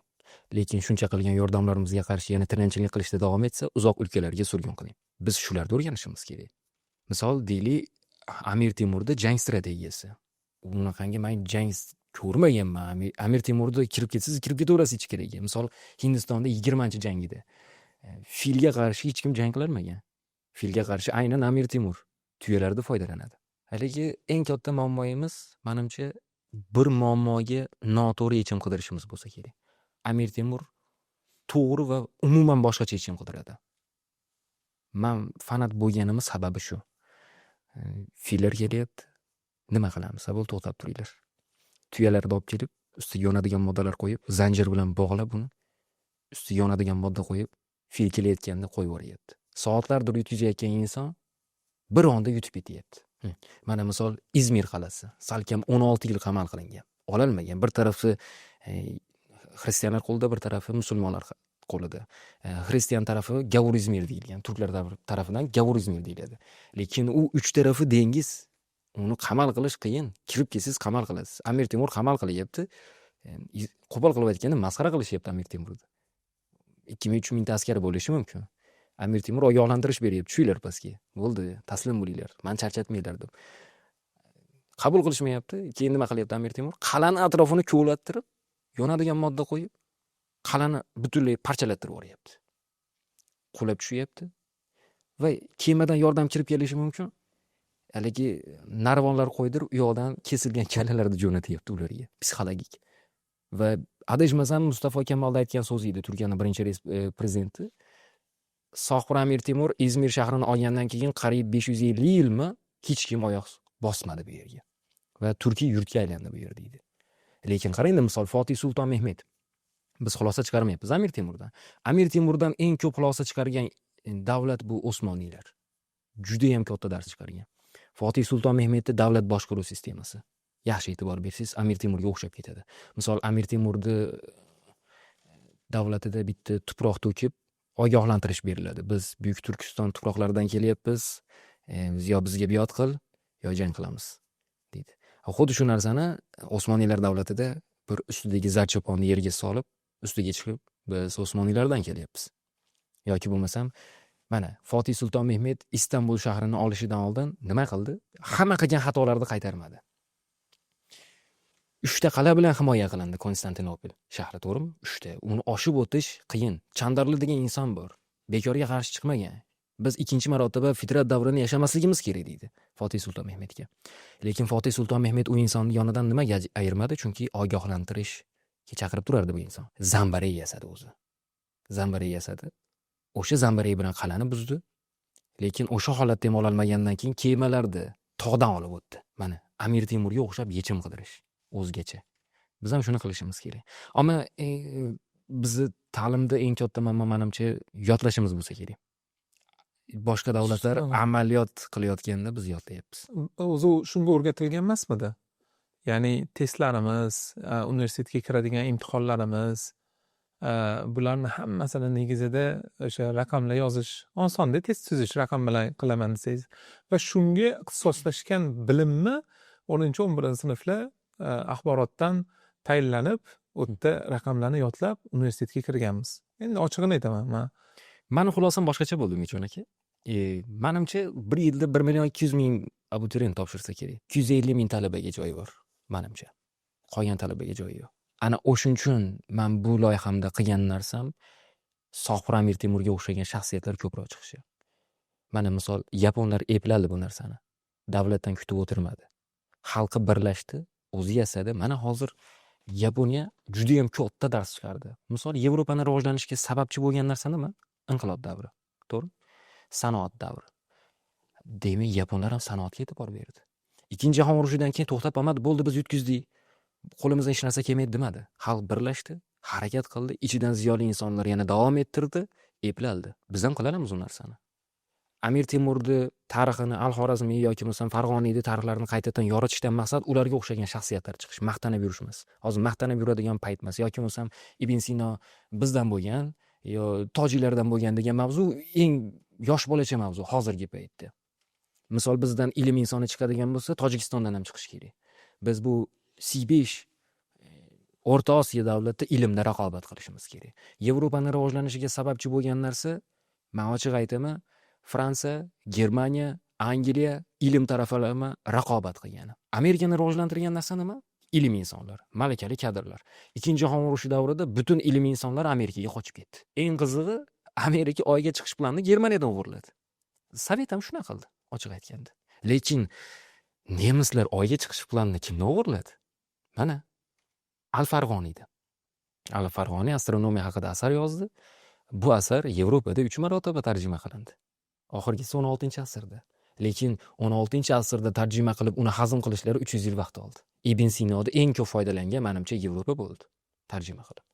Lekin shuncha qilgan yordamlarimizga qarshi yana tilanchilik qilishda davom etsa, uzoq o'lkalarga surgun qiling. Biz shularni o'rganishimiz kerak. Misol, deylik, Amir Temurda jang strategiyasi. Unaqangi man jang ko'rmaganman. Amir Temurda kirib ketsangiz, kirib ketaverasiz ichkariga. Misol, Hindistonda 20-jangida filga qarshi hech kim jang qilolmagan. Filga qarshi aynan Amir Temur tuyalardan foydalanadi. Haligi eng katta muammoyimiz, manimcha, bir muammoga noto'g'ri yechim qidirishimiz bo'lsa kerak. Amir Temur to'g'ri va umuman boshqacha yechim qidiradi. Man fanat bo'lganimni sababi shu. Fillar kelyapti, nima qilamiz? Avval to'xtab turinglar. Tuyalarni olib kelib, ustiga yonadigan moddalar qo'yib, zanjir bilan bog'lab, uni ustiga yonadigan modda qo'yib, fil kelayotganda qo'yib yuboryapti. Soatlardir yutqizayotgan inson bir onda yutib ketyapti. Mana, misol, Izmir qal'asi salkam 16 yil qamal qilingan, ololmagan. Bir tarafi xristianlar qo'lida, bir tarafi musulmonlar qo'lida. Xristian tarafi Gavur Izmir deyilgan, turklar tarafidan Gavur Izmir deyiladi. Lekin u uch tarafi dengiz, uni qamal qilish qiyin. Kirib kelsangiz, qamal qilasiz. Amir Temur qamal qilyapti. Qo'pol qilib aytganda, masxara qilishyapti Amir Temurni. 2000, 3000 ta askari bo'lishi mumkin. Amir Temur ogohlantirish beryapti: "Tushinglar pastga, bo'ldi, taslim bo'linglar, mani charchatmanglar", deb. Qabul qilishmayapti. Keyin nima qilyapti Amir Temur? Qal'ani atrofini kovlattirib, yonadigan modda qo'yib, qal'ani butunlay parchalattirib yuboryapti. Qulab tushyapti va kemadan yordam kirib kelishi mumkin. Haligi narvonlar qo'ydirib, u yoqdan kesilgan kallalarni jo'natyapti ularga, psixologik. Va adashmasam, Mustafo Kamolda aytgan so'zi edi, Turkiyani birinchi prezidenti: Sohibqir Amir Temur Izmir shahrini olgandan keyin qariyb 550 yilmi, hech kim oyoq bosmadi bu yerga va turkiy yurtga aylandi bu yer, deydi. Lekin qarangda, misol, Fotih Sulton Mehmed. Biz xulosa chiqarmayapmiz Amir Temurdan. Amir Temurdan eng ko'p xulosa chiqargan davlat bu Osmoniylar. Judayam katta dars chiqargan. Fotih Sulton Mehmedni davlat boshqaruv sistemasi, yaxshi e'tibor bersangiz, Amir Temurga o'xshab ketadi. Misol, Amir Temurni davlatida bitta tuproq to'kib ogohlantirish beriladi: "Biz Buyuk Turkiston tuproqlaridan kelyapmiz". Yo bizga biyot qil, yo jang qilamiz, deydi. Xuddi shu narsani Osmoniylar davlatida bir ustidagi zarchoponni yerga solib, ustiga chiqib, biz Osmoniylardan kelyapmiz. Yoki bo'lmasam, mana, Fotih Sulton Mehmed Istanbul shahrini olishidan oldin nima qildi? Hamma qilgan xatolarni qaytarmadi. Uchta qal'a bilan himoya qilindi Konstantinopol shahri, to'g'rimi? Uchta. Uni oshib o'tish qiyin. Chandarli degan inson bor, bekorga qarshi chiqmagan. Biz ikkinchi marotaba fitrat davrini yashamasligimiz kerak, deydi Fotih Sulton Mehmedga. Lekin Fotih Sulton Mehmed u insonni yonidan nimaga ayirmadi? Chunki ogohlantirishga chaqirib turardi bu inson. Zambarak yasadi o'zi, zambarak yasadi. O'sha zambarak bilan qal'ani buzdi. Lekin o'sha holatda ham ololmagandan keyin kemalarni tog'dan olib o'tdi. Mana, Amir Temurga o'xshab yechim qidirish o'zgacha. Biz ham shuni qilishimiz kerak. Ammo bizni ta'limda eng katta muammo, manimcha, yodlashimiz bo'lsa kerak. Boshqa davlatlar amaliyot qilayotganda, biz yodlayapmiz. O'zi u shunga o'rgatilgan emasmidi? Ya'ni testlarimiz, universitetga kiradigan imtihonlarimiz, bularni hammasini negizida o'sha raqamlar yozish osonda, test tuzish, raqam bilan qilaman desangiz va shunga ixtisoslashgan bilimni 10-, 11-sinflar axborotdan tayinlanib, u yerda raqamlarni yodlab universitetga kirganmiz. Endi ochig'ini aytaman man. Mani xulosam boshqacha bo'ldi, Umidjon aka. Manimcha, bir yilda 1 200 000 abituriyent topshirsa kerak. 250 000 talabaga joy bor, manimcha. Qolgan talabaga joyi yo'q. Ana o'shuning uchun man bu loyihamda qilgan narsam Sohibqiron Amir Temurga o'xshagan shaxsiyatlar ko'proq chiqishi. Mana, misol, yaponlar epladi bu narsani. Davlatdan kutib o'tirmadi. Xalqi birlashdi, o'zi yasadi. Mana, hozir Yaponiya judayam katta dars chiqardi. Misol, Yevropani rivojlanishiga sababchi bo'lgan narsa nima? Inqilob davri, to'g'rimi? Sanoat davri. Demak, yaponlar ham sanoatga e'tibor berdi. Ikkinchi jahon urushidan keyin to'xtab qolmadi, bo'ldi, biz yutqizdik, qo'limizdan hech narsa kelmaydi, demadi. Xalq birlashdi, harakat qildi, ichidan ziyoli insonlar yana davom ettirdi, eplaldi. Biz ham qila olamiz u narsani. Amir Temurni tarixini, Al Xorazmiy yoki bo'lmasam Farg'oniyni tarixlarini qaytadan yoritishdan maqsad ularga o'xshagan shaxsiyatlar chiqish, maqtanib yurish emas. Hozir maqtanib yuradigan payt emas. Yoki bo'lmasam Ibn Sino bizdan bo'lgan yo tojiklardan bo'lgan degan mavzu eng yosh bolacha mavzu hozirgi paytda. Misol, bizdan ilm insoni chiqadigan bo'lsa, Tojikistondan ham chiqishi kerak. Biz bu C5, O'rta Osiyo davlati ilmda raqobat qilishimiz kerak. Yevropani rivojlanishiga sababchi bo'lgan narsa, man ochiq aytaman, Fransiya, Germaniya, Angliya ilm taraflama raqobat qilgani. Amerikani rivojlantirgan narsa nima? Ilm insonlar, malakali kadrlar. Ikkinchi jahon urushi davrida butun ilm insonlar Amerikaga qochib ketdi. Eng qizig'i, Amerika Oyga chiqish planini Germaniyadan o'g'irladi. Sovet ham shunaqa qildi, ochiq aytganda. Lekin nemislar Oyga chiqish planini kimdan o'g'irladi? Mana, Al Farg'oniydan. Al Farg'oniy astronomiya haqida asar yozdi. Bu asar Yevropada uch marotaba tarjima qilindi. Oxirgisi 16-asrda. Lekin 16-asrda tarjima qilib, uni hazm qilishlari 300 yil vaqt oldi. Ibn Sinoni eng ko'p foydalangan, manimcha, Yevropa bo'ldi tarjima qilib.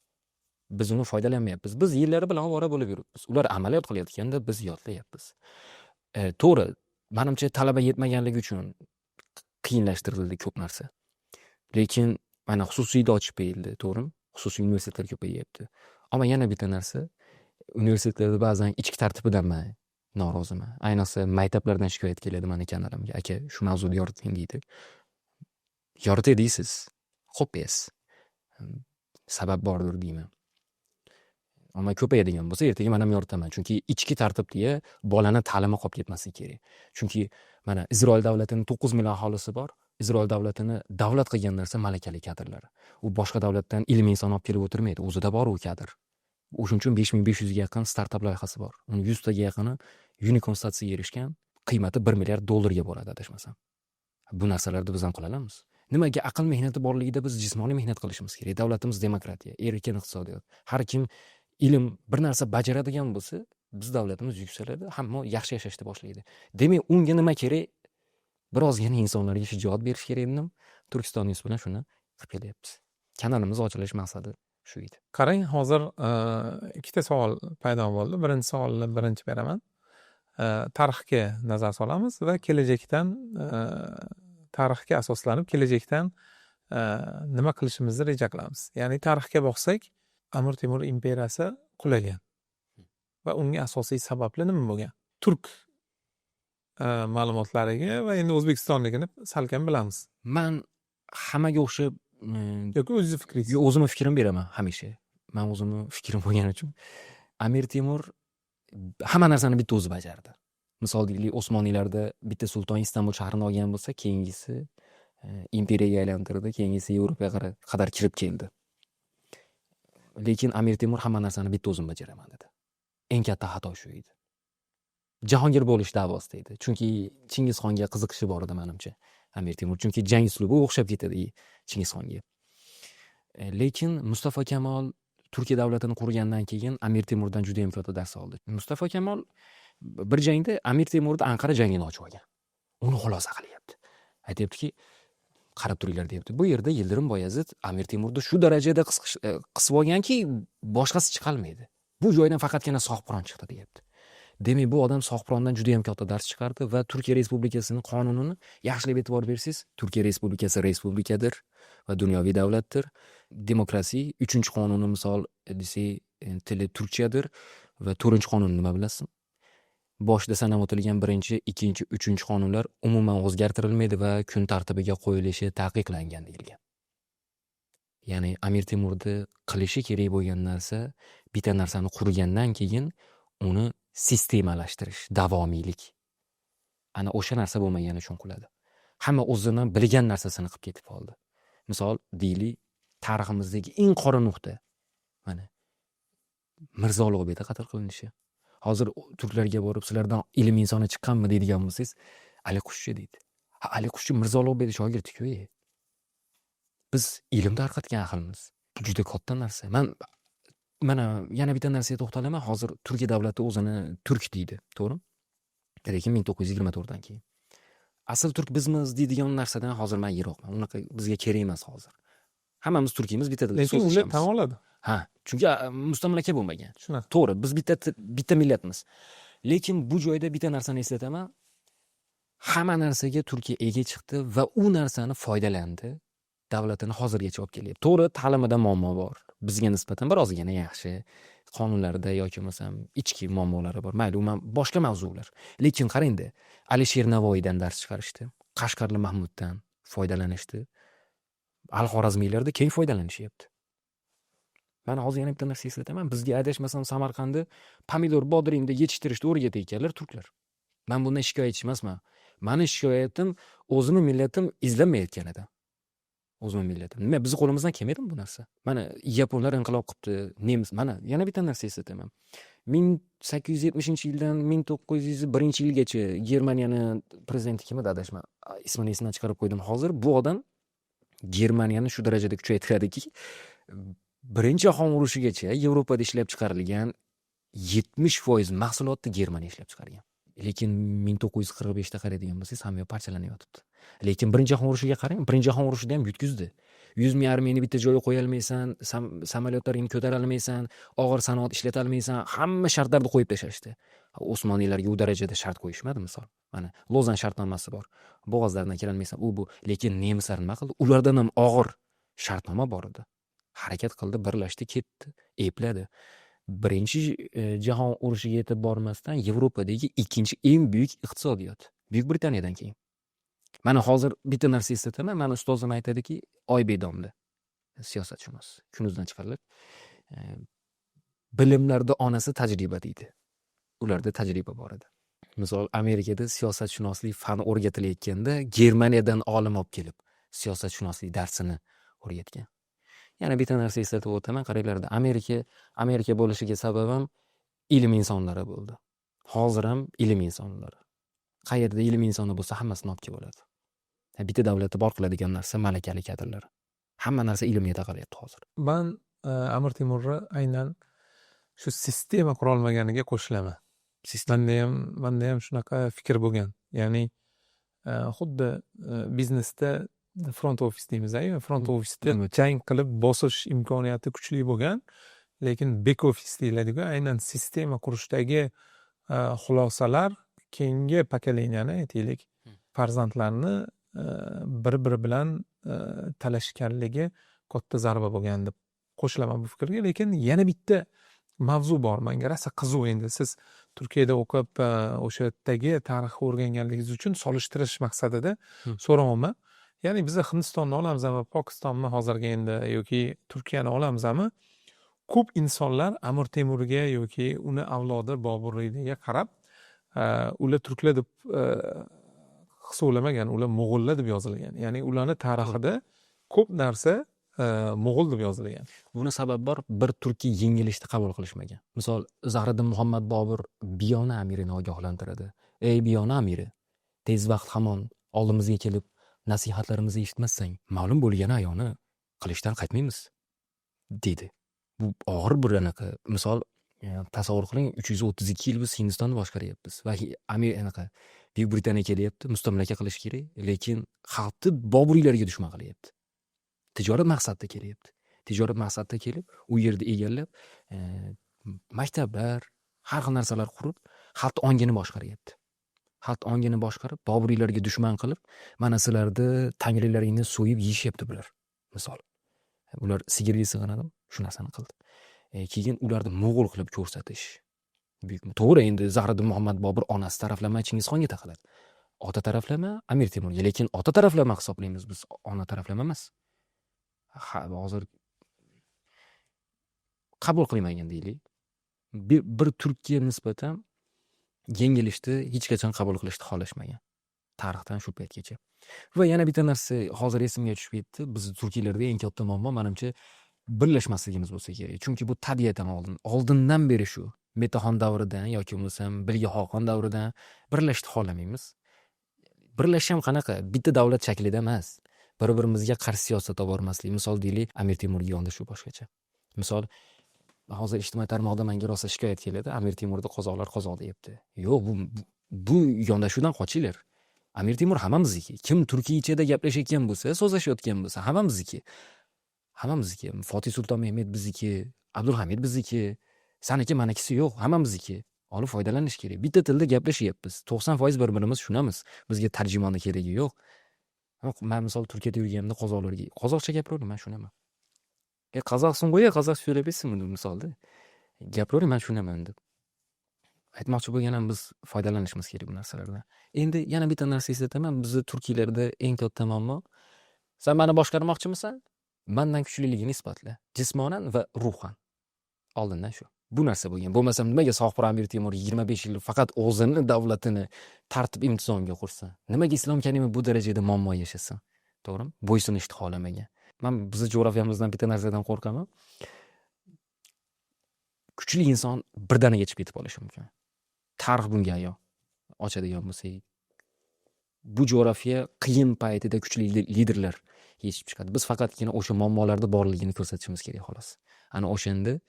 Biz uni foydalanmayapmiz. Biz yillari bilan ovora bo'lib yuribmiz. Ular amaliyot qilayotganda, biz yodlayapmiz. To'g'ri, manimcha, talaba yetmaganligi uchun qiyinlashtirildi ko'p narsa. Lekin mana, xususiyda ochib berildi, to'g'rimi? Xususiy universitetlar ko'payyapti. Ammo yana bitta narsa, universitetlarda ba'zan ichki tartibidan man noroziman. Ayniqsa, maktablardan shikoyat keladi mani kanalimga. Aka, shu mavzuni yoriting, deydi. Yoritay deysiz, xo'p qo'yasiz. Sabab bordir, deyman. Ammo ko'payadigan bo'lsa, ertaga man ham yoritaman. Chunki ichki tartib deya bolani ta'limi qolib ketmasligi kerak. Chunki mana, Isroil davlatini 9 million aholisi bor. Isroil davlatini davlat qilgan narsa malakali kadrlar. U boshqa davlatdan ilm inson olib kelib o'tirmaydi, o'zida bor u kadr. O'shuning uchun 5500 ga yaqin startap loyihasi bor. Uni 100 taga yaqini unicorn statusiga erishgan, qiymati 1 milliard dollarga boradi, adashmasam. Bu narsalarni biz ham qila olamiz. Nimaga aql mehnati borligida biz jismoniy mehnat qilishimiz kerak? Davlatimiz demokratiya, erkin iqtisodiyot. Har kim ilm, bir narsa bajaradigan bo'lsa, biz davlatimiz yuksaladi, hamma yaxshi yashashni boshlaydi. Demak, unga nima kerak? Birozgina insonlarga shijoat berish kerak dedim. Turkiston News bilan shuni qilib kelyapmiz. Kanalimiz ochilish maqsadi shu edi. Qarang, hozir ikkita savol paydo bo'ldi. Birinchi savolni birinchi beraman. Tarixga nazar solamiz va kelajakdan, tarixga asoslanib, kelajakdan nima qilishimizni reja qilamiz. Ya'ni tarixga boqsak, Amir Temur imperiyasi qulagan va unga asosiy sababli nima bo'lgan? Turk ma'lumotlariga va endi O'zbekistonligini salkam bilamiz. Man hammaga o'xshab Yoki o'zingizni fikringiz? Yo'q, o'zimni fikrimni beraman hamisha. Man o'zimni fikrim bo'lgani uchun. Amir Temur hamma narsani bitta o'zi bajardi. Misol deylik, Osmoniylarda bitta sulton Istanbul shahrini olgan bo'lsa, keyingisi imperiyaga aylantirdi, keyingisi Yevropaga qadar kirib keldi. Lekin Amir Temur hamma narsani bitta o'zim bajaraman dedi. Eng katta xato shu edi. Jahongir bo'lish da'vosida edi. Chunki Chingizxonga qiziqishi bor edi manimcha Amir Temur. Chunki jang uslubi o'xshab ketadi Chingizxonga. Lekin Mustafa Kamol Turkiya davlatini qurgandan keyin Amir Temurdan juda ham katta dars oldi. Mustafa Kamol bir jangda Amir Temurni Anqara jangini ochib olgan. Uni xulosa qilyapti. Aytyaptiki, qarab turinglar, deyapti. Bu yerda Yildirim Boyazid Amir Temurni shu darajada qisib olganki, boshqasi chiqolmaydi. Bu joydan faqatgina Sohibqiron chiqdi, deyapti. Demak, bu odam Sohibqirondan juda ham katta dars chiqardi va Turkiya Respublikasining qonunini yaxshilab e'tibor bersangiz, Turkiya Respublikasi respublikadir va dunyoviy davlatdir. Demokrasiya 3-qonuni, misol desak, tili turkchadir va 4-qonun nima, bilasizmi? Boshida sanab o'tilgan birinchi, ikkinchi, uchinchi qonunlar umuman o'zgartirilmaydi va kun tartibiga qo'yilishi taqiqlangan deyilgan. Ya'ni Amir Temurni qilishi kerak bo'lgan narsa bitta narsani qurgandan keyin uni sistemalashtirish, davomiylik. Ana o'sha narsa bo'lmagani uchun quladi. Hamma o'zini bilgan narsasini qilib ketib qoldi. Misol deylik, tariximizdagi eng qora nuqta mana Mirzo Ulug'bekda qatl qilinishi. Hozir turklarga borib, sizlardan ilm insoni chiqqanmi deydigan bo'lsangiz, Ali Qushchi deydi. Ha, Ali Qushchi Mirzo Ulug'bekni shogirdi-ku. Biz ilm tarqatgan ahilmiz. Bu juda katta narsa. Man mana yana bitta narsaga to'xtalaman. Hozir Turkiya davlati o'zini turk deydi, to'g'rimi? Lekin 1924dan keyin. Asl turk bizmiz deydigan narsadan hozir man yiroqman. Unaqa bizga kerak emas hozir. Hammamiz turkiymiz, bitta tilda Lekin so'z ular eshitamiz. tan oladi. Ha, chunki mustamlaka bo'lmagan. Shunaqa. To'g'ri, biz bitta millatmiz. Lekin bu joyda bitta narsani eslataman. Hamma narsaga Turkiya ega chiqdi va u narsani foydalandi. Davlatini hozirgacha olib kelyapti. To'g'ri, ta'limida muammo bor. Bizga nisbatan birozgina yaxshi. Qonunlarida yoki bo'lmasam ichki muammolari bor. Mayli, u boshqa mavzular. Lekin qarangda, Alisher Navoiydan dars chiqarishdi. Qashqarli Mahmuddan foydalanishdi. Al-Xorazmiylarda keng foydalanishyapti. Mana hozir yana bitta narsa eslataman. Bizga, adashmasam, Samarqandda pomidor, bodringni yetishtirishni o'rgatayotganlar turklar. Man bundan shikoyatchi emasman. Mani shikoyatim o'zimni millatim izlanmayotganida. O'zimni millatim. Nima, bizni qo'limizdan kelmaydimi bu narsa? Mana yaponlar inqilob qilibdi, nemis. Mana yana bitta narsa eslataman. 1870-yildan 1901-yilgacha Germaniyani prezidenti kim edi, adashma? Ismini esimdan chiqarib qo'ydim hozir. Bu odam Germaniyani shu darajada kuchaytiradiki, Birinchi jahon urushigacha Yevropada ishlab chiqarilgan 70% mahsulotni Germaniya ishlab chiqargan. Lekin 1945da qaraydigan bo'lsangiz, hamma yoq parchalanib yotibdi. Lekin Birinchi jahon urushiga qarang, Birinchi jahon urushida ham yutqizdi. 100 ming armiyani bitta joyga qo'ya olmaysan, samolyotlaringni ko'tara olmaysan, og'ir sanoat ishlata olmaysan, hamma shartlarni qo'yib tashlashdi. Osmoniylarga u darajada shart qo'yishmadi, misol. Mana Lozan shartnomasi bor. Bo'g'ozlardan kirolmaysan, u bu. Lekin nemislar nima qildi? Ulardan ham og'ir shartnoma bor edi. Harakat qildi, birlashdi, ketdi, epladi. Birinchi jahon urushiga yetib bormasdan Yevropadagi ikkinchi eng buyuk iqtisodiyot. Buyuk Britaniyadan keyin. Mana hozir bitta narsa eslataman. Mani ustozim aytadiki, Oybek domla, siyosatshunos, Kunuzdan chiqarilib, bilimlarda onasi tajriba deydi. Ularda tajriba bor edi. Misol, Amerikada siyosatshunoslik fani o'rgatilayotganda Germaniyadan olim olib kelib siyosatshunoslik darsini o'rgatgan. Yana bitta narsa eslatib o'taman, qaranglarda, Amerika Amerika bo'lishiga sabab ham ilm insonlari bo'ldi. Hozir ham ilm insonlari. Qayerda ilm insoni bo'lsa, hammasini olib kelib oladi. Bitta davlatda bor qiladigan narsa malakali kadrlar. Hamma narsa ilmga taqalyapti hozir. Man Amir Temurni aynan shu sistema qurolmaganiga qo'shilaman. Manda ham shunaqa fikr bo'lgan. Ya'ni xuddi biznesda front office deymiz, front office'da jang qilib bosish imkoniyati kuchli bo'lgan, lekin back office deyiladiku, aynan sistema qurishdagi xulosalar keyingi поколения ni, aytaylik, farzandlarni bir biri bilan talashganligi katta zarba bo'lgan deb qo'shilaman bu fikrga. Lekin yana bitta Mavzu bor, manga rosa qiziq. Endi siz Turkiyada o'qib, o'sha yerdagi tarixni o'rganganligingiz uchun solishtirish maqsadida so'rayapman. Ya'ni biza Hindistonni olamizmi, Pokistonni hozirgi endi yoki Turkiyani olamizmi, ko'p insonlar Amir Temurga yoki uni avlodi Boburiylarga qarab, ular turklar deb hisoblamagan, ular mo'g'ullar deb yozilgan. Ya'ni ularni tarixida ko'p narsa mo'g'ul deb yozilgan. Buni sababi bor, bir turkiy yengilishni qabul qilishmagan. Misol, Zahriddin Muhammad Bobur Biyona amirini ogohlantiradi: "Ey Biyona amiri, tez vaqt hamon oldimizga kelib nasihatlarimizni eshitmassang, ma'lum bo'lgani ayoni qilishdan qaytmaymiz", dedi. Bu og'ir bir anaqa. Misol, tasavvur qiling, 332 yil biz Hindistonni boshqaryapmiz va amir anaqa Buyuk Britaniya kelyapti, mustamlaka qilish kerak, lekin xalqni Boburiylarga dushman qilyapti. Tijorat maqsadida kelyapti. Tijorat maqsadida kelib, u yerda egallab, maktablar, har xil narsalar qurib, xalqni ongini boshqaryapti. Xalq ongini boshqarib, Boburiylarga dushman qilib, mana sizlarni tangrilaringni so'yib yeyishyapti bular, misol. Ular sigirga sig'inadimi, shu narsani qildi. Keyin ularni mo'g'ul qilib ko'rsatish. Buyuk, to'g'ri, endi Zahriddin Muhammad Bobur onasi taraflama Chingizxonga taqaladi, ota taraflama Amir Temurga, lekin ota taraflama hisoblaymiz biz, ona taraflama emas. Ha, hozir qabul qilmagan deylik, bir turkka nisbatan yengilishni hech qachon qabul qilishni xohlashmagan tarixdan shu paytgacha. Va yana bitta narsa hozir esimga tushib ketdi. Bizni turkiylarda eng katta muammo, manimcha, birlashmasligimiz bo'lsa kerak, chunki bu tabiatan oldindan beri shu Metaxon davridan yoki bo'lmasam Bilga Xoqon davridan birlashishni xohlamaymiz. Birlashish ham qanaqa? Bitta davlat shaklida emas, bir birimizga qarshi siyosat olib bormaslik. Misol, deylik, Amir Temurga yondashuv boshqacha. Misol, hozir ijtimoiy tarmoqda manga rosa shikoyat keladi: "Amir Temurni qozoqlar qozoq deyapti". Yo'q, bu yondashuvdan qochinglar. Amir Temur hammamizniki. Kim turkiychada gaplashayotgan bo'lsa, so'zlashayotgan bo'lsa, hammamizniki, hammamizniki. Fotih Sulton Mehmed bizniki, Abdulhamid bizniki. Saniki, manikisi yo'q, hammamizniki. Olib foydalanish kerak. Bitta tilda gaplashyapmiz, 90% bir birimiz tushunamiz, bizga tarjimonni keragi yo'q. Man, misol, Turkiyada yurganimda qozoqlarga qozoqcha gapiravering, man tushunaman. "E, qozoqsan ғой, qozoqcha сөйлепейсің", misolda, "Gapiravering, man tushunaman", deb aytmoqchi bo'lganim, biz foydalanishimiz kerak bu narsalardan. Endi yana bitta narsa eslataman: bizni turkiylarda eng katta muammo, san mani boshqarmoqchimisan, mandan kuchliligingni isbotla, jismonan va ruhan. Oldindan shu bu narsa bo'lgan. Bo'lmasam nimaga Sohibqiron Amir Temur 25 yil faqat o'zini davlatini tartib intizomga qursin? Nimaga Islom Karimov bu darajada muammo yashasin, to'g'rimi? Bo'ysunishni xohlamagan. Man bizni jo'grafiyamizdan bitta narsadan qo'rqaman: kuchli inson birdaniga chiqib ketib qolishi mumkin. Tarix bunga ayon. Ochadigan bo'lsak, bu jo'grafiya qiyin paytida kuchli liderlar yetishib chiqadi. Biz faqatgina o'sha muammolarni borligini ko'rsatishimiz kerak, xolos. Ana o'shanda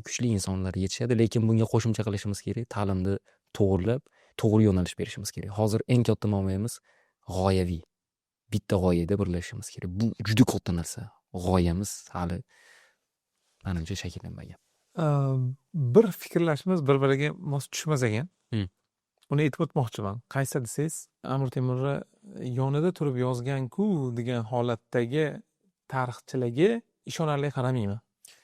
kuchli insonlar yetishadi. Lekin bunga qo'shimcha qilishimiz kerak, ta'limni to'g'irlab, to'g'ri yo'nalish berishimiz kerak. Hozir eng katta muammomiz g'oyaviy, bitta g'oyada birlashishimiz kerak. Bu juda katta narsa. G'oyamiz hali, manimcha, shakllanmagan. Bir fikrlashimiz bir biriga mos tushmas ekan. Uni aytib o'tmoqchiman. Qaysi desangiz, Amir Temurni yonida turib yozgan-ku degan holatdagi tarixchilarga ishonarli qaramayman.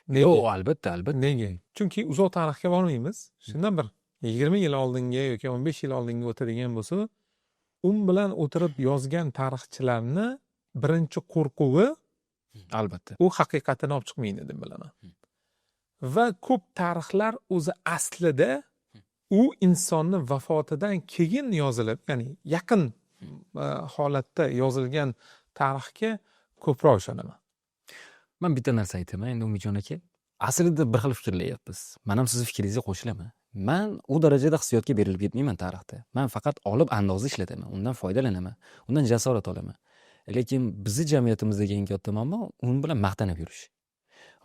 Nega? Yo'q, albatta, albatta. Nega? Chunki uzoq tarixga bormaymiz. Shundan bir 20 yil oldinga yoki 15 yil oldinga o'tadigan bo'lsa, u bilan o'tirib yozgan tarixchilarni birinchi qo'rquvi u haqiqatini olib chiqmaydi deb bilaman. Va ko'p tarixlar o'zi aslida u insonni vafotidan keyin yozilib, ya'ni yaqin holatda yozilgan tarixga ko'proq ishonaman. Man bitta narsa aytaman endi, Umidjon aka. Aslida bir xil fikrlayapmiz. Man ham sizni fikringizga qo'shilaman. Man u darajada hissiyotga berilib ketmayman tarixda. Man faqat olib andoza ishlataman, undan foydalanaman, undan jasorat olaman. Lekin bizni jamiyatimizdagi eng katta muammo u bilan maqtanib yurish.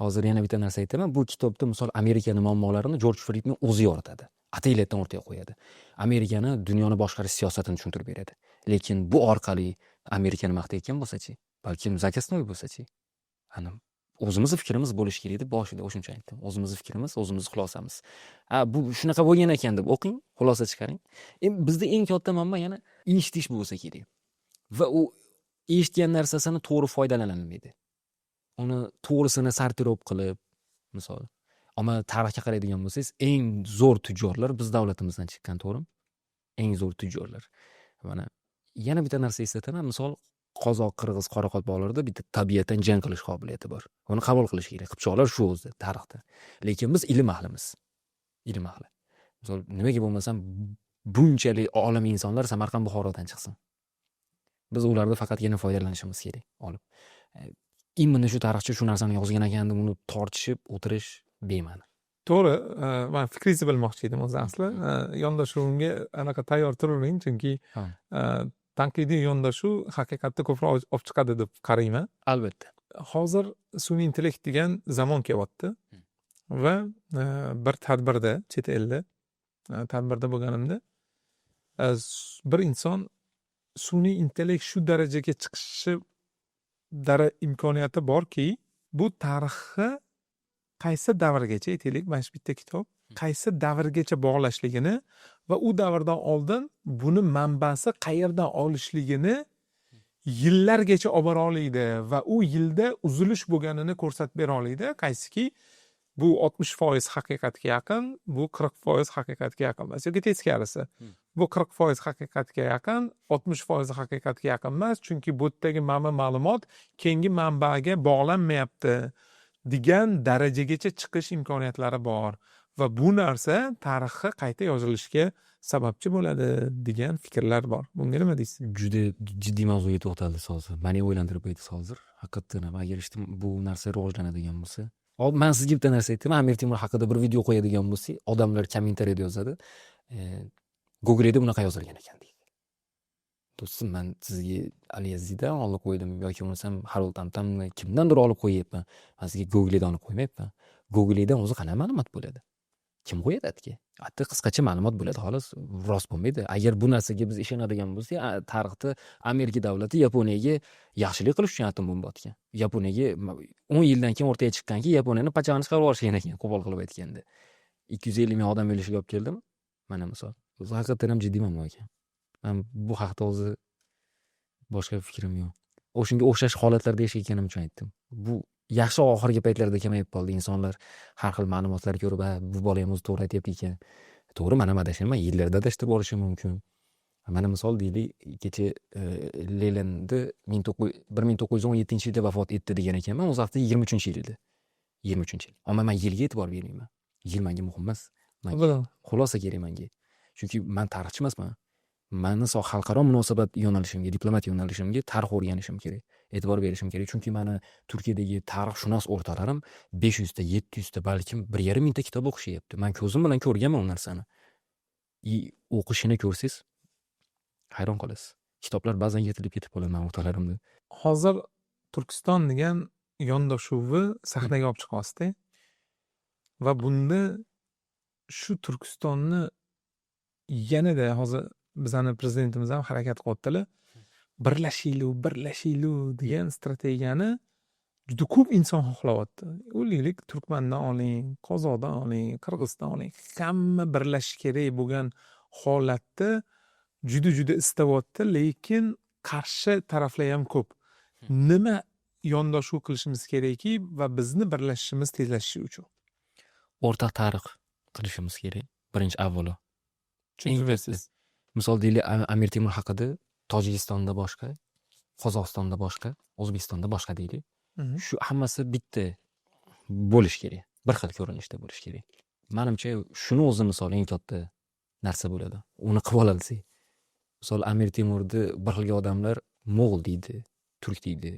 Hozir yana bitta narsa aytaman. Bu kitobda, misol, Amerikani muammolarini Jorj Fridman o'zi yoritadi. Ataylatdan o'rtaga qo'yadi. Amerikani dunyoni boshqarish siyosatini tushuntirib beradi. Lekin bu orqali Amerikani maqtayotgan bo'lsa-chi, balkim заказной bo'lsa-chi? Ana o'zimizni fikrimiz bo'lishi kerak deb boshida o'shuncha aytdim. O'zimizni fikrimiz, o'zimizni xulosamiz. Ha, bu shunaqa bo'lgan ekan deb o'qing, xulosa chiqaring. Endi bizda eng katta muammo yana eshitish bo'lsa kerak. Va u eshitgan narsasini to'g'ri foydalanolmaydi. Uni to'g'risini сортировка qilib, misol, Ammo tarixga qaraydigan bo'lsangiz, eng zo'r tujjorlar biz davlatimizdan chiqqan, to'g'rimi? Eng zo'r tujjorlar. Mana yana bitta narsa eslataman. Misol, qozoq, qirg'iz, qoraqalpoqlarda bitta tabiatan jang qilish qobiliyati bor. Uni qabul qilish kerak. Qipchoqlar shu o'zi tarixda. Lekin biz ilm ahlimiz. Ilm ahli. Misol, nimaga bo'lmasam bunchalik olim insonlar Samarqand, Buxorodan chiqsin. Biz ularni faqatgina foydalanishimiz kerak olib. Именно shu tarixchi shu narsani yozgan ekan deb uni tortishib o'tirish bema'ni. To'g'ri, man fikringizni bilmoqchi edim o'zi asli. Yondashuvimga anaqa tayyor turavering, chunki tanqidiy yondashuv haqiqatda ko'proq olib chiqadi deb qarayman. Albatta. Hozir sun'iy intellekt degan zamon kelyapti va bir tadbirda, chet elda tadbirda bo'lganimda bir inson sun'iy intellekt shu darajaga chiqishi imkoniyati borki, bu tarixni qaysi davrgacha, aytaylik, mana shu bitta kitob qaysi davrgacha bog'lashligini va u davrdan oldin buni manbasi qayerdan olishligini yillargacha olib bora oladi va u yilda uzilish bo'lganini ko'rsatib bera oladi, qaysiki bu 60% haqiqatga yaqin, bu 40% haqiqatga yaqin emas yoki teskarisi, bu 40% haqiqatga yaqin, 60% haqiqatga yaqin emas, chunki bu yerdagi mana ma'lumot keyingi manbaga bog'lanmayapti degan darajagacha chiqish imkoniyatlari bor va bu narsa tarixi qayta yozilishiga sababchi bo'ladi degan fikrlar bor. Bunga nima deysiz? Juda jiddiy mavzuga to'xtaldingiz hozir. Meni ham o'ylantirib qo'ydingiz hozir. Haqiqatdan ham, agar bu narsa rivojlanadigan bo'lsa. Hop, man sizga bitta narsa aytdim. Amir Temur haqida bir video qo'yadigan bo'lsak, odamlar kommentariyada yozadi. Google'da bunaqa yozilgan ekan deydi. Do'stim, man sizga Al-Yaziddan olib qo'ydim yoki bo'lmasam Harold Tamtamni kimdandir olib qo'yyapman. Man sizga Google'dan olib qo'ymayapman. Google'dan o'zi qanaqa ma'lumot bo'ladi? Kim qo'yadi atga? Atda qisqacha ma'lumot bo'ladi, xolos, rost bo'lmaydi. Agar bu narsaga biz ishonadigan bo'lsak, tarixda Amerika davlati Yaponiyaga yaxshilik qilish uchun atom bomba otgan. Yaponiyaga 10 yildan keyin o'rtaga chiqqanki, Yaponiyani pachag'ini chiqarib yuborishgan ekan, qo'pol qilib aytganda. 250 ming odam o'lishiga olib keldimi? Mana misol. O'zi haqiqatdan ham jiddiy muammo ekan. Man bu haqda o'zi boshqa fikrim yo'q. O'shanga o'xshash holatlarda yashayotganim uchun aytdim. Bu yaxshi, oxirgi paytlarda kamayib qoldi. Insonlar har xil ma'lumotlar ko'rib, ha, bu bola ham o'zi to'g'ri aytyapti ekan. To'g'ri, man ham adashaman, yillarda adashtirib yuborishim mumkin. Mana misol deylik, kecha Leninni 1917-yilda vafot etdi degan ekanman, o'zi aslida 23-yilda. 23-yil. Ammo man yilga e'tibor bermayman. Yil menga muhim emas. Menga xulosa kerak menga. Chunki man tarixchi emasman. Mani xalqaro munosabat yo'nalishimga, diplomat yo'nalishimga tarix o'rganishim kerak, e'tibor berishim kerak. Chunki mani Turkiyadagi tarixshunos o'rtoqlarim 500 ta, 700 ta, balkim 1,5 mingta kitob o'qishyapti. Man ko'zim bilan ko'rganman u narsani. И o'qishini ko'rsangiz hayron qolasiz. Kitoblar ba'zan yirtilib ketib qoladi mani o'rtoqlarimda. Hozir Turkiston degan yondashuvni sahnaga olib chiqyapsizda va bunda shu Turkistonni yanada hozir bizani prezidentimiz ham harakat qilyaptilar. Birlashaylik, birlashaylik degan strategiyani juda ko'p inson xohlayapti. O'ylaylik, turkmandan oling, qozoqdan oling, qirg'izdan oling, hamma birlashishi kerak bo'lgan holatda juda juda istayapti, lekin qarshi taraflar ham ko'p. Nima yondashuv qilishimiz kerakki va bizni birlashishimiz tezlashishi uchun? O'rtaq tarix qilishimiz kerak birinchi avvalo. Tushuntirib bersangiz. Misol deylik, Amir Temur haqida Tojikistonda boshqa, Qozog'istonda boshqa, O'zbekistonda boshqa deylik. Shu hammasi bitta bo'lishi kerak, bir xil ko'rinishda bo'lishi kerak. Manimcha, shuni o'zi misol eng katta narsa bo'ladi. Uni qilib ololsak. Misol, Amir Temurni bir xilga odamlar mo'g'ul deydi, turk deydi.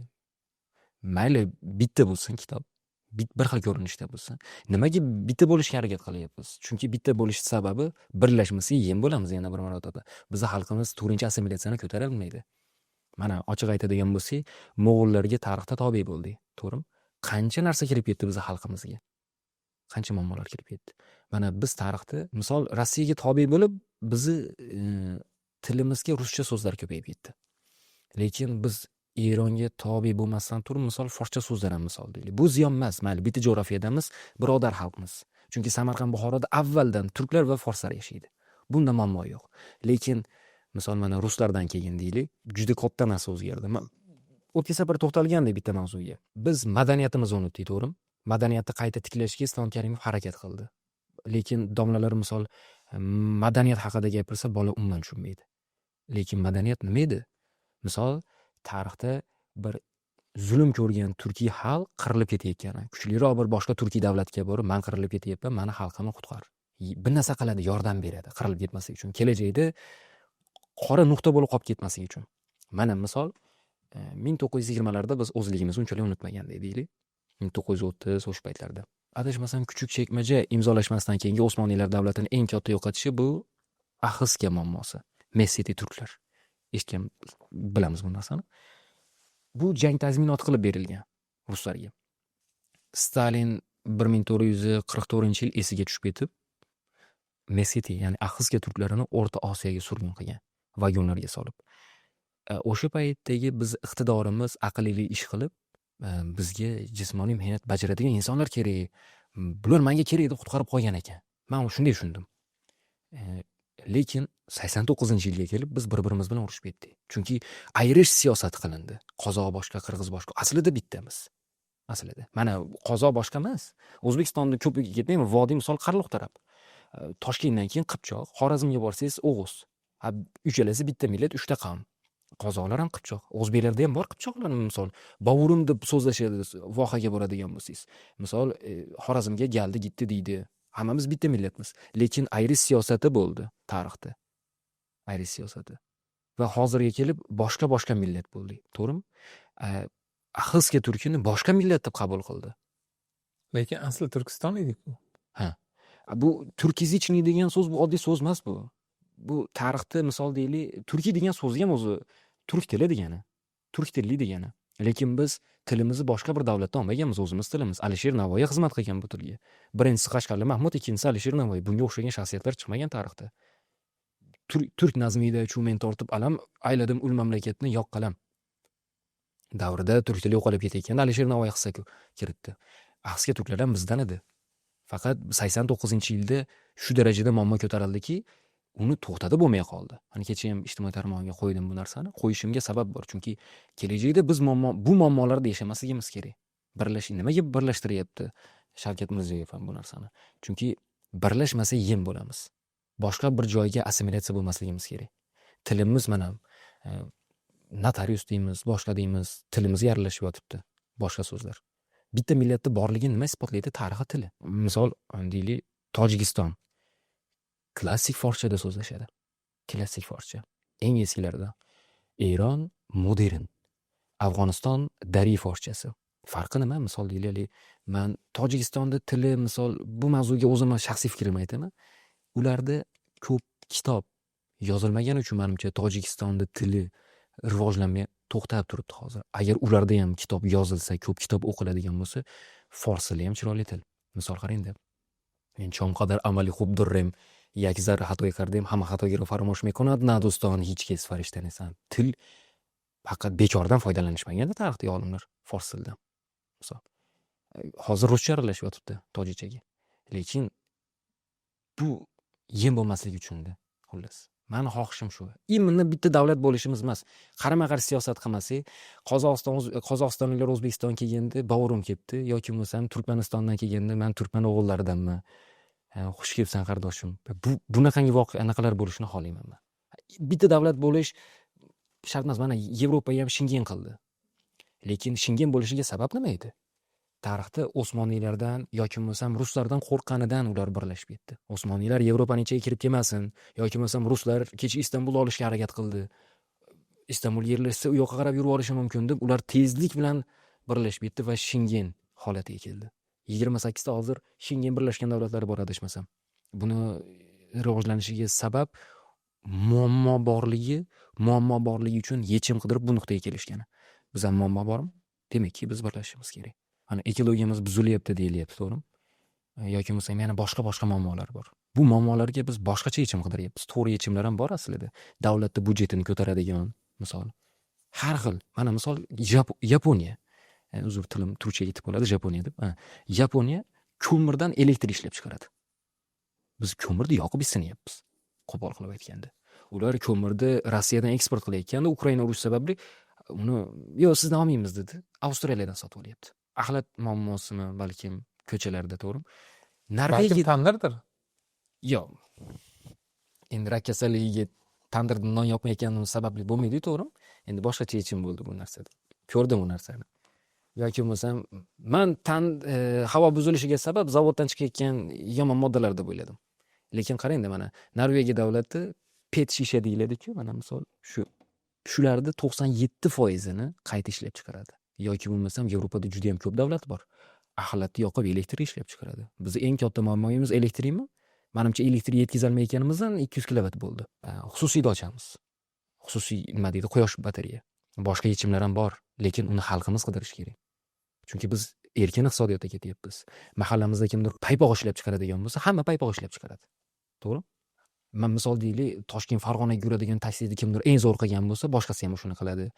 Mayli, bitta bo'lsin kitob, bir xil ko'rinishda bo'lsin. Nimaga bitta bo'lishga harakat qilyapmiz? Chunki bitta bo'lish sababi, birlashmasak yem bo'lamiz yana bir marotaba. Bizni xalqimiz to'rtinchi assimilyatsiyani ko'tara olmaydi. Mana, ochiq aytadigan bo'lsak, mo'g'ullarga tarixda tobe bo'ldik, to'g'rimi? Qancha narsa kirib ketdi bizni xalqimizga. Qancha muammolar kirib ketdi. Mana biz tarixda, misol, Rossiyaga tobe bo'lib, bizni tilimizga ruscha so'zlar ko'payib ketdi. Lekin biz Eronga tobe bo'lmasdan turib, misol, forscha so'zlar ham misol deylik. Bu ziyon emas, mayli, bitta jo'grafiyadamiz, birodar xalqmiz. Chunki Samarqand, Buxoroda avvaldan turklar va forslar yashaydi. Bunda muammo yo'q. Lekin misol, mana ruslardan keyin deylik, juda katta narsa o'zgardi. O'tgan safar to'xtalgandik bitta mavzuga. Biz madaniyatimizni unutdik, to'g'rimi? Madaniyatni qayta tiklashga Islom Karimov harakat qildi. Lekin domlalar, misol, madaniyat haqida gapirsa, bola umuman tushunmaydi. Lekin madaniyat nima edi? Misol, tarixda bir zulm ko'rgan turkiy xalq qirilib ketayotgani, kuchliroq bir boshqa turkiy davlatga borib, "Man qirilib ketyapman, mani xalqimni qutqar", bir narsa qiladi, yordam beradi qirilib ketmaslik uchun, kelajakda qora nuqta bo'lib qolib ketmasligi uchun. Mana, misol, 1920larda biz o'zligimizni unchalik unutmagandik, deylik, 1930, o'sha paytlarda, adashmasam, Kuchuk Chekmaja imzolashmasdan keyingi Osmoniylar davlatini eng katta yo'qotishi bu Axiska muammosi, Mesxeti turklar, eshitgan, bilamiz bu narsani. Bu jang tazminoti qilib berilgan ruslarga. Stalin 1944-yil esiga tushib ketib, Mesxeti, ya'ni Axiska turklarini O'rta Osiyoga surgun qilgan, vagonlarga solib. O'sha paytdagi biz iqtidorimiz, aqlli ish qilib, bizga jismoniy mehnat bajaradigan insonlar kerak, bular manga kerak deb qutqarib qolgan ekan. Man shunday tushundim. Lekin 89-yilga kelib biz bir birimiz bilan urushib ketdik, chunki ayirish siyosati qilindi: qozoq boshqa, qirg'iz boshqa. Aslida bittamiz. Aslida, mana, qozoq boshqa emas. O'zbekistonda ko'pligiga ketmayman, vodiy, misol, Qarluq taraf, Toshkentdan keyin qipchoq, Xorazmga borsangiz o'g'uz. Uchalasi bitta millat, uchta qavm. Qozoqlar ham qipchoq, o'zbeklarda ham bor qipchoqlar. Misol, "bovurim" deb so'zlashadi vohaga boradigan bo'lsangiz. Misol, Xorazmga "galdi gitdi" deydi. Hammamiz bitta millatmiz, lekin ayirish siyosati bo'ldi tarixda, ayirish siyosati, va hozirga kelib boshqa boshqa millat bo'ldik, to'g'rimi? Axiska turkini boshqa millat deb qabul qildi. Lekin asli Turkiston ediku. Ha, bu тюркоязычный degan so'z, bu oddiy so'z emas. Bu tarixda, misol, deylik, turkiy degan so'zi ham o'zi turk tili degani, turk tilli degani. Lekin biz tilimizni boshqa bir davlatdan olmaganmiz, o'zimiz tilimiz. Alisher Navoiy xizmat qilgan bu tilga. Birinchisi Qashqarli Mahmud, ikkinchisi Alisher Navoiy. Bunga o'xshagan shaxsiyatlar chiqmagan tarixda. Turk nazmida chumen tortib alam ayladim, ul mamlakatni yoq qalam davrida turk tili yo'qolib ketayotganda Alisher Navoiy hissa kiritdi. Axsiga turklar ham bizdan edi. Faqat 89-yilda shu darajada muammo ko'tarildiki, uni to'xtatib bo'lmay qoldi. Mana, kecha ham ijtimoiy tarmog'imga qo'ydim bu narsani. Qo'yishimga sabab bor, chunki kelajakda biz muammo, bu muammolarda yashamasligimiz kerak. Birlash, nimaga birlashtiryapti Shavkat Mirziyoyev ham bu narsani? Chunki birlashmasa, yem bo'lamiz, boshqa bir joyga assimilyatsiya bo'lmasligimiz kerak. Tilimiz, mana, notarius deymiz, boshqa deymiz, tilimizga aralashib yotibdi boshqa so'zlar. Bitta millatni borligini nima isbotlaydi? Tarixi, tili. Misol, deylik, Tojikiston klassik forschada so'zlashadi, klassik forscha, eng eskilardan. Eron modern, Afg'oniston dariy forschasi. Farqi nima? Misol, deylik, man Tojikistonda tili, misol, bu mavzuga o'zimni shaxsiy fikrimni aytaman. Ularda ko'p kitob yozilmagani uchun, manimcha, Tojikistonda tili rivojlanmay, to'xtab turibdi hozir. Agar ularda ham kitob yozilsa, ko'p kitob o'qiladigan bo'lsa, fors tili ham chiroyli til. Misol, qarangda: "چون قدر عمل خوب داریم یک ذره خطای کردیم همه خطای را فراموش میکند نه دوستان هیچ کس فرشته نیستند". Til faqat bekordan foydalanishmaganda tarixdagi olimlar fors tilidan. Misol, hozir ruscha aralashib yotibdi tojikchaga. Lekin bu yem bo'lmasligi uchunda. Xullas, mani xohishim shu, именно bitta davlat bo'lishimiz emas. Qarama qarshi siyosat qilmasak, Qozog'iston, qozog'istonliklar O'zbekistonga kelganda "bovurim kelibdi", yoki bo'lmasam Turkmanistondan kelganda "man turkman o'g'illaridanman, xush kelibsan, qardoshim", bu bunaqangi voqea, anaqalar bo'lishini xohlayman man. Bitta davlat bo'lish shart emas. Mana, Yevropa ham Shengen qildi, lekin Shengen bo'lishiga sabab nima edi? Tarixda Osmoniylardan yoki bo'lmasam ruslardan qo'rqqanidan ular birlashib ketdi. Osmoniylar Yevropani ichiga kirib kelmasin, yoki bo'lmasam ruslar kecha Istanbulni olishga harakat qildi, Istanbul yerlashsa, u yoqqa qarab yurib olishi mumkin deb, ular tezlik bilan birlashib ketdi va Shengen holatiga keldi. 28ta hozir Shengen birlashgan davlatlari bor, adashmasam. Buni rivojlanishiga sabab muammo borligi, muammo borligi uchun yechim qidirib, bu nuqtaga kelishgani. Biz ham muammo bormi, demakki, biz birlashishimiz kerak. Mana, ekologiyamiz buzilyapti deyilyapti, to'g'rimi? Yoki bo'lmasam yana boshqa boshqa muammolar bor. Bu muammolarga biz boshqacha yechim qidiryapmiz. To'g'ri yechimlar ham bor aslida, davlatni byudjetini ko'taradigan, misol, har xil. Mana, misol, Yaponiya, uzr, tilim turkchaga yetib qoladi, Yaponiya deb. Yaponiya ko'mirdan elektr ishlab chiqaradi. Biz ko'mirni yoqib isinyapmiz, qo'pol qilib aytganda. Ular ko'mirni Rossiyadan eksport qilayotganda, Ukraina urushi sababli uni "yo'q, sizdan olmaymiz" dedi, Avstraliyadan sotib olyapti. Axlat muammosimi balkim ko'chalarda, to'g'rimi? Balkim Norvegiya tandirdir. Yo'q, endi rak kasalligiga tandirda non yopmayotganim sababli bo'lmaydiyu, to'g'rimi? Endi boshqacha yechim bo'ldi bu narsada, ko'rdim u narsani. Yoki bo'lmasam man tan havo buzilishiga sabab zavoddan chiqayotgan yomon moddalar deb o'yladim. Lekin qarangda, mana Norvegiya davlati PET shisha deyiladiku, mana misol shu, shularni 97%ini qayta ishlab chiqaradi. Yoki bo'lmasam Yevropada judayam ko'p davlat bor, axlatni yoqib elektr ishlab chiqaradi. Bizni eng katta muammoimiz elektrikmi? Manimcha, elektr yetkazolmayotganimizdan 200 kilovat bo'ldi. Xususiyda ochamiz, xususiy, nima deydi, quyosh batareya, boshqa yechimlar ham bor, lekin uni xalqimiz qidirishi kerak, chunki biz erkin iqtisodiyotda ketyapmiz. Mahallamizda kimdir paypoq ishlab chiqaradigan bo'lsa, hamma paypoq ishlab chiqaradi, to'g'rimi? Man misol deylik, Toshkent, Farg'onaga yuradigan taksida kimdir eng zo'r qilgan bo'lsa, boshqasi ham shuni qiladi.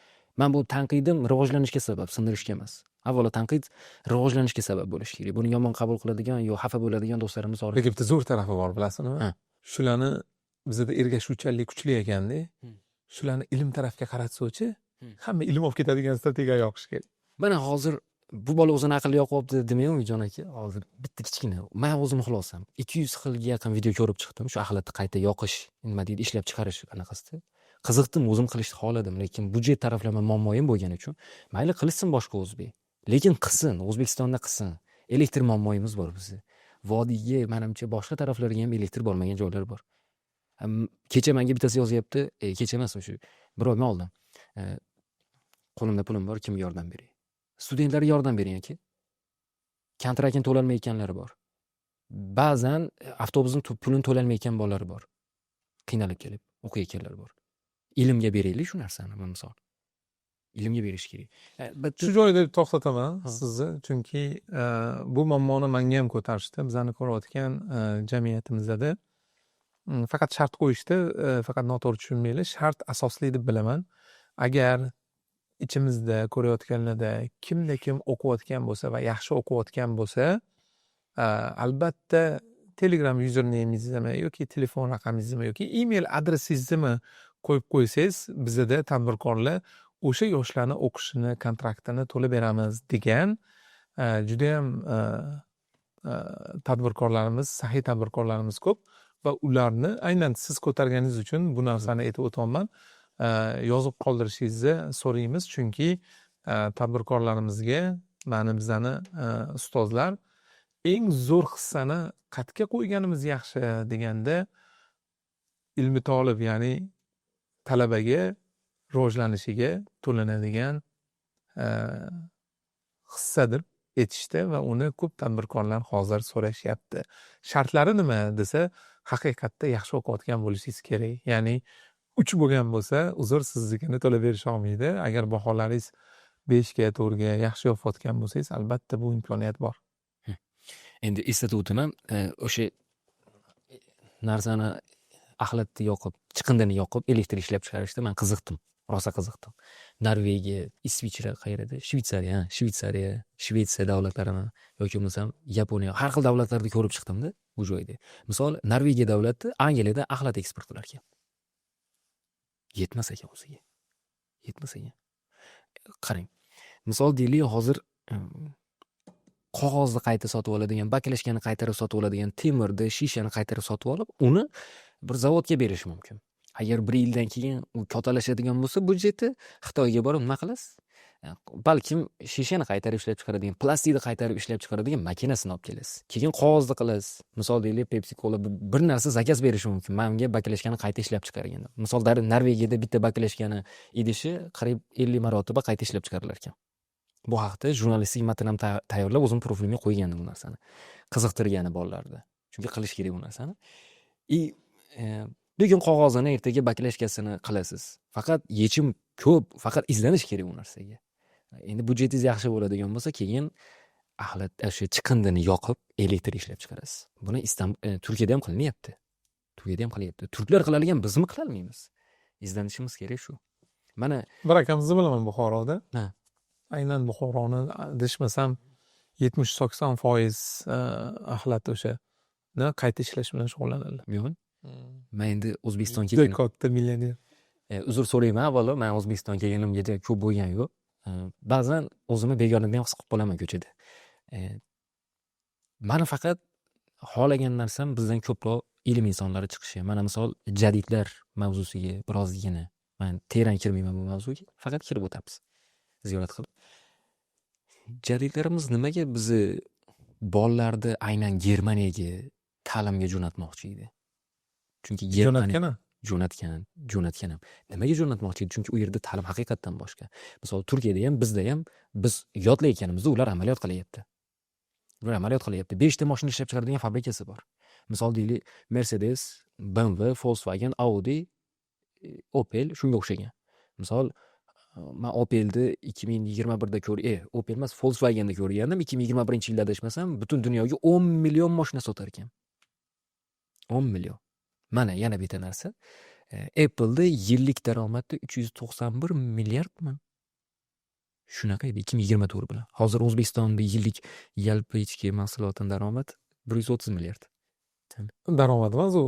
Man bu tanqidim rivojlanishga sabab, sindirishga emas. Avvalo tanqid rivojlanishga sabab bo'lishi kerak. Buni yomon qabul qiladigan yo xafa bo'ladigan do'stlarimiz bor. Lekin bitta zo'r tarafi bor, bilasizmi? Ha. Shularni bizada ergashuvchanlik kuchli ekanda, shularni ilm tarafga qaratsachi, hamma ilm olib ketadigan strategiya yoqish kerak. Mana hozir bu bola o'zini aqlli yoqyapti demayman, Umidjon aka. Hozir bitta kichkina man o'zim xulosam, 200 xilga yaqin video ko'rib chiqdim shu axlatni qayta yoqish, nima deydi, ishlab chiqarish anaqasida. Qiziqdim, o'zim qilishni xohladim, lekin byudjet taraflama muammoyim bo'lgani uchun mayli, qilishsin boshqa o'zbek, lekin qilsin, O'zbekistonda qilsin. Elektr muammoyimiz bor bizni, vodiyga, manimcha, boshqa taraflarga ham elektr bormagan joylar bor. Kecha manga bittasi yozyapti, kecha emas, o'sha bir oy oldin, qo'limda pulim bor, kimga yordam beray? Studentlarga yordam bering, aka, kontraktini to'lolmayotganlari bor, ba'zan avtobusni pulini to'lolmayotgan bolalar bor, qiynalib kelib o'qiyotganlar bor. Ilmga beraylik shu narsani. Misol, ilmga berish kerak. Shu joyda to'xtataman Ha. sizni, chunki bu muammoni manga ham ko'tarishdi. Bizani ko'rayotgan jamiyatimizda faqat shart qo'yishdi, faqat noto'g'ri tushunmanglar, shart asosli deb bilaman. Agar ichimizda ko'rayotganlarda kimda kim o'qiyotgan bo'lsa va yaxshi o'qiyotgan bo'lsa, albatta Telegram usernameingizni yoki telefon raqamingizni yoki email adresingizni qo'yib qo'ysangiz, bizada tadbirkorlar o'sha yoshlarni o'qishini kontraktini to'lab beramiz degan judayam tadbirkorlarimiz, saxiy tadbirkorlarimiz ko'p va ularni aynan siz ko'targaningiz uchun bu narsani aytib o'tyapman. Yozib qoldirishingizni so'raymiz, chunki tadbirkorlarimizga mana bizani ustozlar eng zo'r hissani qayerga qo'yganimiz yaxshi deganda, ilmi tolib, ya'ni talabaga rivojlanishiga to'lanadigan hissa deb aytishdi va uni ko'p tadbirkorlar hozir so'rashyapti. Shartlari nima desa, haqiqatda yaxshi o'qiyotgan bo'lishingiz kerak, ya'ni 3 bo'lgan bo'lsa, uzr, siznikini to'lab berisha olmaydi. Agar baholaringiz 5ga, 4ga yaxshi yopayotgan bo'lsangiz, albatta bu imkoniyat bor. Endi eslatib o'taman, o'sha narsani, axlatni yoqib, chiqindini yoqib elektr ishlab chiqarishda man qiziqdim, rosa qiziqdim. Norvegiya, Isvichra, qayerda edi, Shvetsariya, ha, Shvetsariya, Shvetsiya davlatlarini yoki bo'lmasam Yaponiya, har xil davlatlarni ko'rib chiqdimda. Bu joyda misol, Norvegiya davlati Angliyadan axlat eksport qilar ekan, yetmas ekan, o'ziga yetmas ekan. Qarang, misol deylik, hozir qog'ozni qayta sotib oladigan, баклажка ni qaytarib sotib oladigan, temirni, shishani qaytarib sotib olib, uni bir zavodga berish mumkin. Agar bir yildan keyin u kattalashadigan bo'lsa byudjeti, Xitoyga borib nima qilasiz? Balkim shishani qaytarib ishlab chiqaradigan, plastikni qaytarib ishlab chiqaradigan makinasini olib kelasiz, keyin qog'ozni qilasiz. Misol deylik, Pepsi Cola bir narsa заказ berishi mumkin, manga баклажка ni qayta ishlab chiqargin deb. Misol, Norvegiyada bitta баклажка ni idishi qariyb 50 marotaba qayta ishlab chiqarilar ekan. Bu haqda jurnalistik matn ham tayyorlab, o'zim profilimga qo'ygandim bu narsani, qiziqtirgani bolalarda, chunki qilish kerak bu narsani. И bugun qog'ozini, ertaga баклажка sini qilasiz. Faqat yechim ko'p, faqat izlanish kerak bu narsaga. Endi byudjetingiz yaxshi bo'ladigan bo'lsa, keyin axlat, o'sha chiqindini yoqib elektr ishlab chiqarasiz. Buni Turkiyada ham qilinyapti, Turkiyada ham qilyapti. Turklar qiladigan, bizmi qilolmaymiz? Izlanishimiz kerak shu, mana. Bir akamizni bilaman Buxoroda. Ha. Aynan Buxoroni, adashmasam, 70-80% axlat o'shani qayta ishlash bilan shug'ullanadilar. Yo'q, man endi O'zbekistonga Juda katta millioner. Uzr so'rayman avvalo, man O'zbekistonga kelganimgacha ko'p bo'lgani yo'q. Ba'zan o'zimni begona ham his qilib qolaman ko'chada. Mani faqat xohlagan narsam bizdan ko'proq ilm insonlari chiqishi. Mana, misol, jadidlar mavzusiga birozgina, man teran kirmayman bu mavzuga, faqat kirib o'tamiz ziyorat qilib. Jadidlarimiz nimaga bizni bolalarni aynan Germaniyaga ta'limga jo'natmoqchi edi? Chunki Germaniya Jo'natgan. Jo'natgan, jo'natgan ham. Nimaga jo'natmoqchi edi? Chunki u yerda ta'lim haqiqatdan boshqa. Misol, Turkiyada ham, bizda ham biz yodlayotganimizda ular amaliyot qilyapti. Ular amaliyot qilyapti. Beshta moshina ishlab chiqaradigan fabrikasi bor. Misol deylik, Mercedes, BMW, Volkswagen, Audi, Opel, shunga o'xshagan. Misol, man Opelni 2021da ko'r, Opel emas, Volkswagenni ko'rgandim. 2021-yilda adashmasam, butun dunyoga 10 million moshina sotar ekan. 10 million. Mana yana bitta narsa. Apple'da yillik daromadi 391 milliardmi? Shunaqa edi 2024 bilan. Hozir O'zbekistonda yillik yalpi ichki mahsulotning daromadi 130 milliard. Daromad emas u,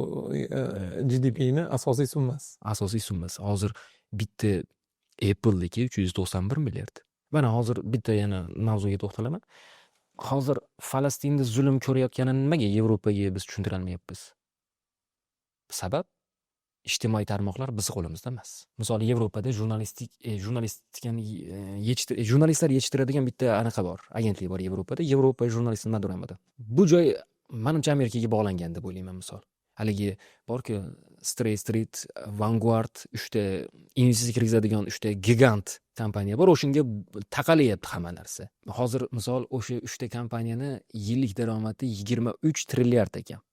GDPni asosiy summasi. Asosiy summasi. Hozir bitta Apple'niki 391 milliard. Mana, hozir bitta yana mavzuga to'xtalaman. Hozir Falastinda zulm ko'rayotganini nimaga Yevropaga biz tushuntirolmayapmiz? Sabab, ijtimoiy tarmoqlar bizni qo'limizda emas. Misol, Yevropada jurnalistik jurnalistikani jurnalistlar yetishtiradigan bitta anaqa bor, agentlik bor Yevropada. Yevropa jurnalist nimadir edi. Bu joy manimcha Amerikaga bog'langan deb o'ylayman misol. Haligi borku, State Street, Vanguard, uchta investitsiya kirgizadigan uchta gigant kompaniya bor, o'shanga taqalyapti hamma narsa. Hozir, misol, o'sha uchta kompaniyani yillik daromadi 23 trilliard ekan.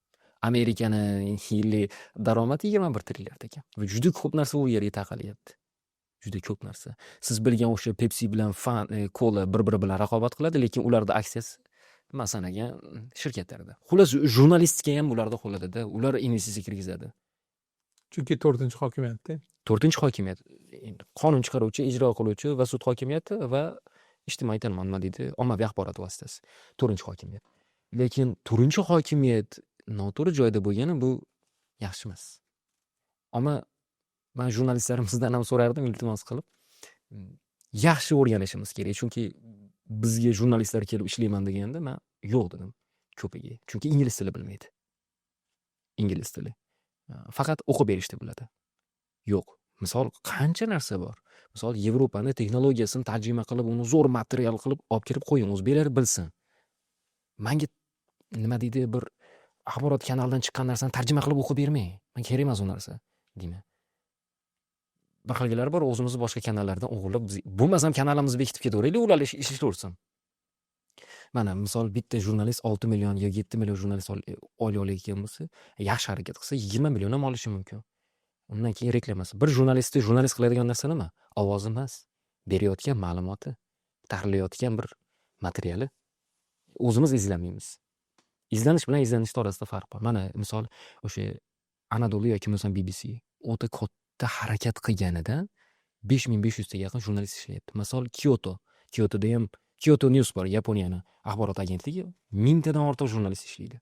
Amerikani yillik daromadi 21 trilliard ekan. Va juda ko'p narsa u yerga taqalyapti. Juda ko'p narsa. Siz bilgan o'sha Pepsi bilan Fan, Cola bir biri bilan raqobat qiladi, lekin ularda aksiyasi man sanagan shirkatlarda. Xullas, jurnalistika ham ularda qo'lidada, ular investitsiya kirgizadi. Chunki to'rtinchi hokimiyatda. To'rtinchi hokimiyat: qonun chiqaruvchi, ijro qiluvchi va sud hokimiyati va ijtimoiy tarmoq, nima deydi, ommaviy axborot vositasi. To'rtinchi hokimiyat. Lekin to'rtinchi hokimiyat noto'g'ri joyda bo'lgani, bu yaxshi emas. Ammo man jurnalistlarimizdan ham so'rardim iltimos qilib, yaxshi o'rganishimiz kerak, chunki bizga jurnalistlar kelib ishlayman deganda, man yo'q dedim ko'piga, chunki ingliz tili bilmaydi, ingliz tili faqat o'qib berishni biladi. Yo'q, misol, qancha narsa bor. Misol, Yevropani texnologiyasini tarjima qilib, uni zo'r material qilib olib kirib qo'ying, o'zbeklar bilsin. Manga, nima deydi, bir axborot kanalidan chiqqan narsani tarjima qilib o'qib bermang, manga kerak emas u narsa deyman. Bir xilgilar bor, o'zimizni boshqa kanallardan o'g'irlab, bo'lmasam kanalimizni bekitib ketaveraylik, ular ishlayversin. Mana, misol, bitta jurnalist 6 million yo 7 million jurnalist oylik olayotgan bo'lsa, yaxshi harakat qilsa, 20 million ham olishi mumkin. Undan keyin reklamasi. Bir jurnalistni jurnalist qiladigan narsa nima? Ovozi emas, berayotgan ma'lumoti, tahriyotgan bir materiali. O'zimiz izlanmaymiz. Izlanish bilan izlanishni orasida farq bor. Mana, misol, o'sha Anadolu yoki bo'lmasam BBC o'ta katta harakat qilganida 5500 taga yaqin jurnalist ishlayapti. Misol, Kyoto. Kyotoda ham Kyoto News bor, Yaponiyani axborot agentligi, 1000 tadan ortiq jurnalist ishlaydi.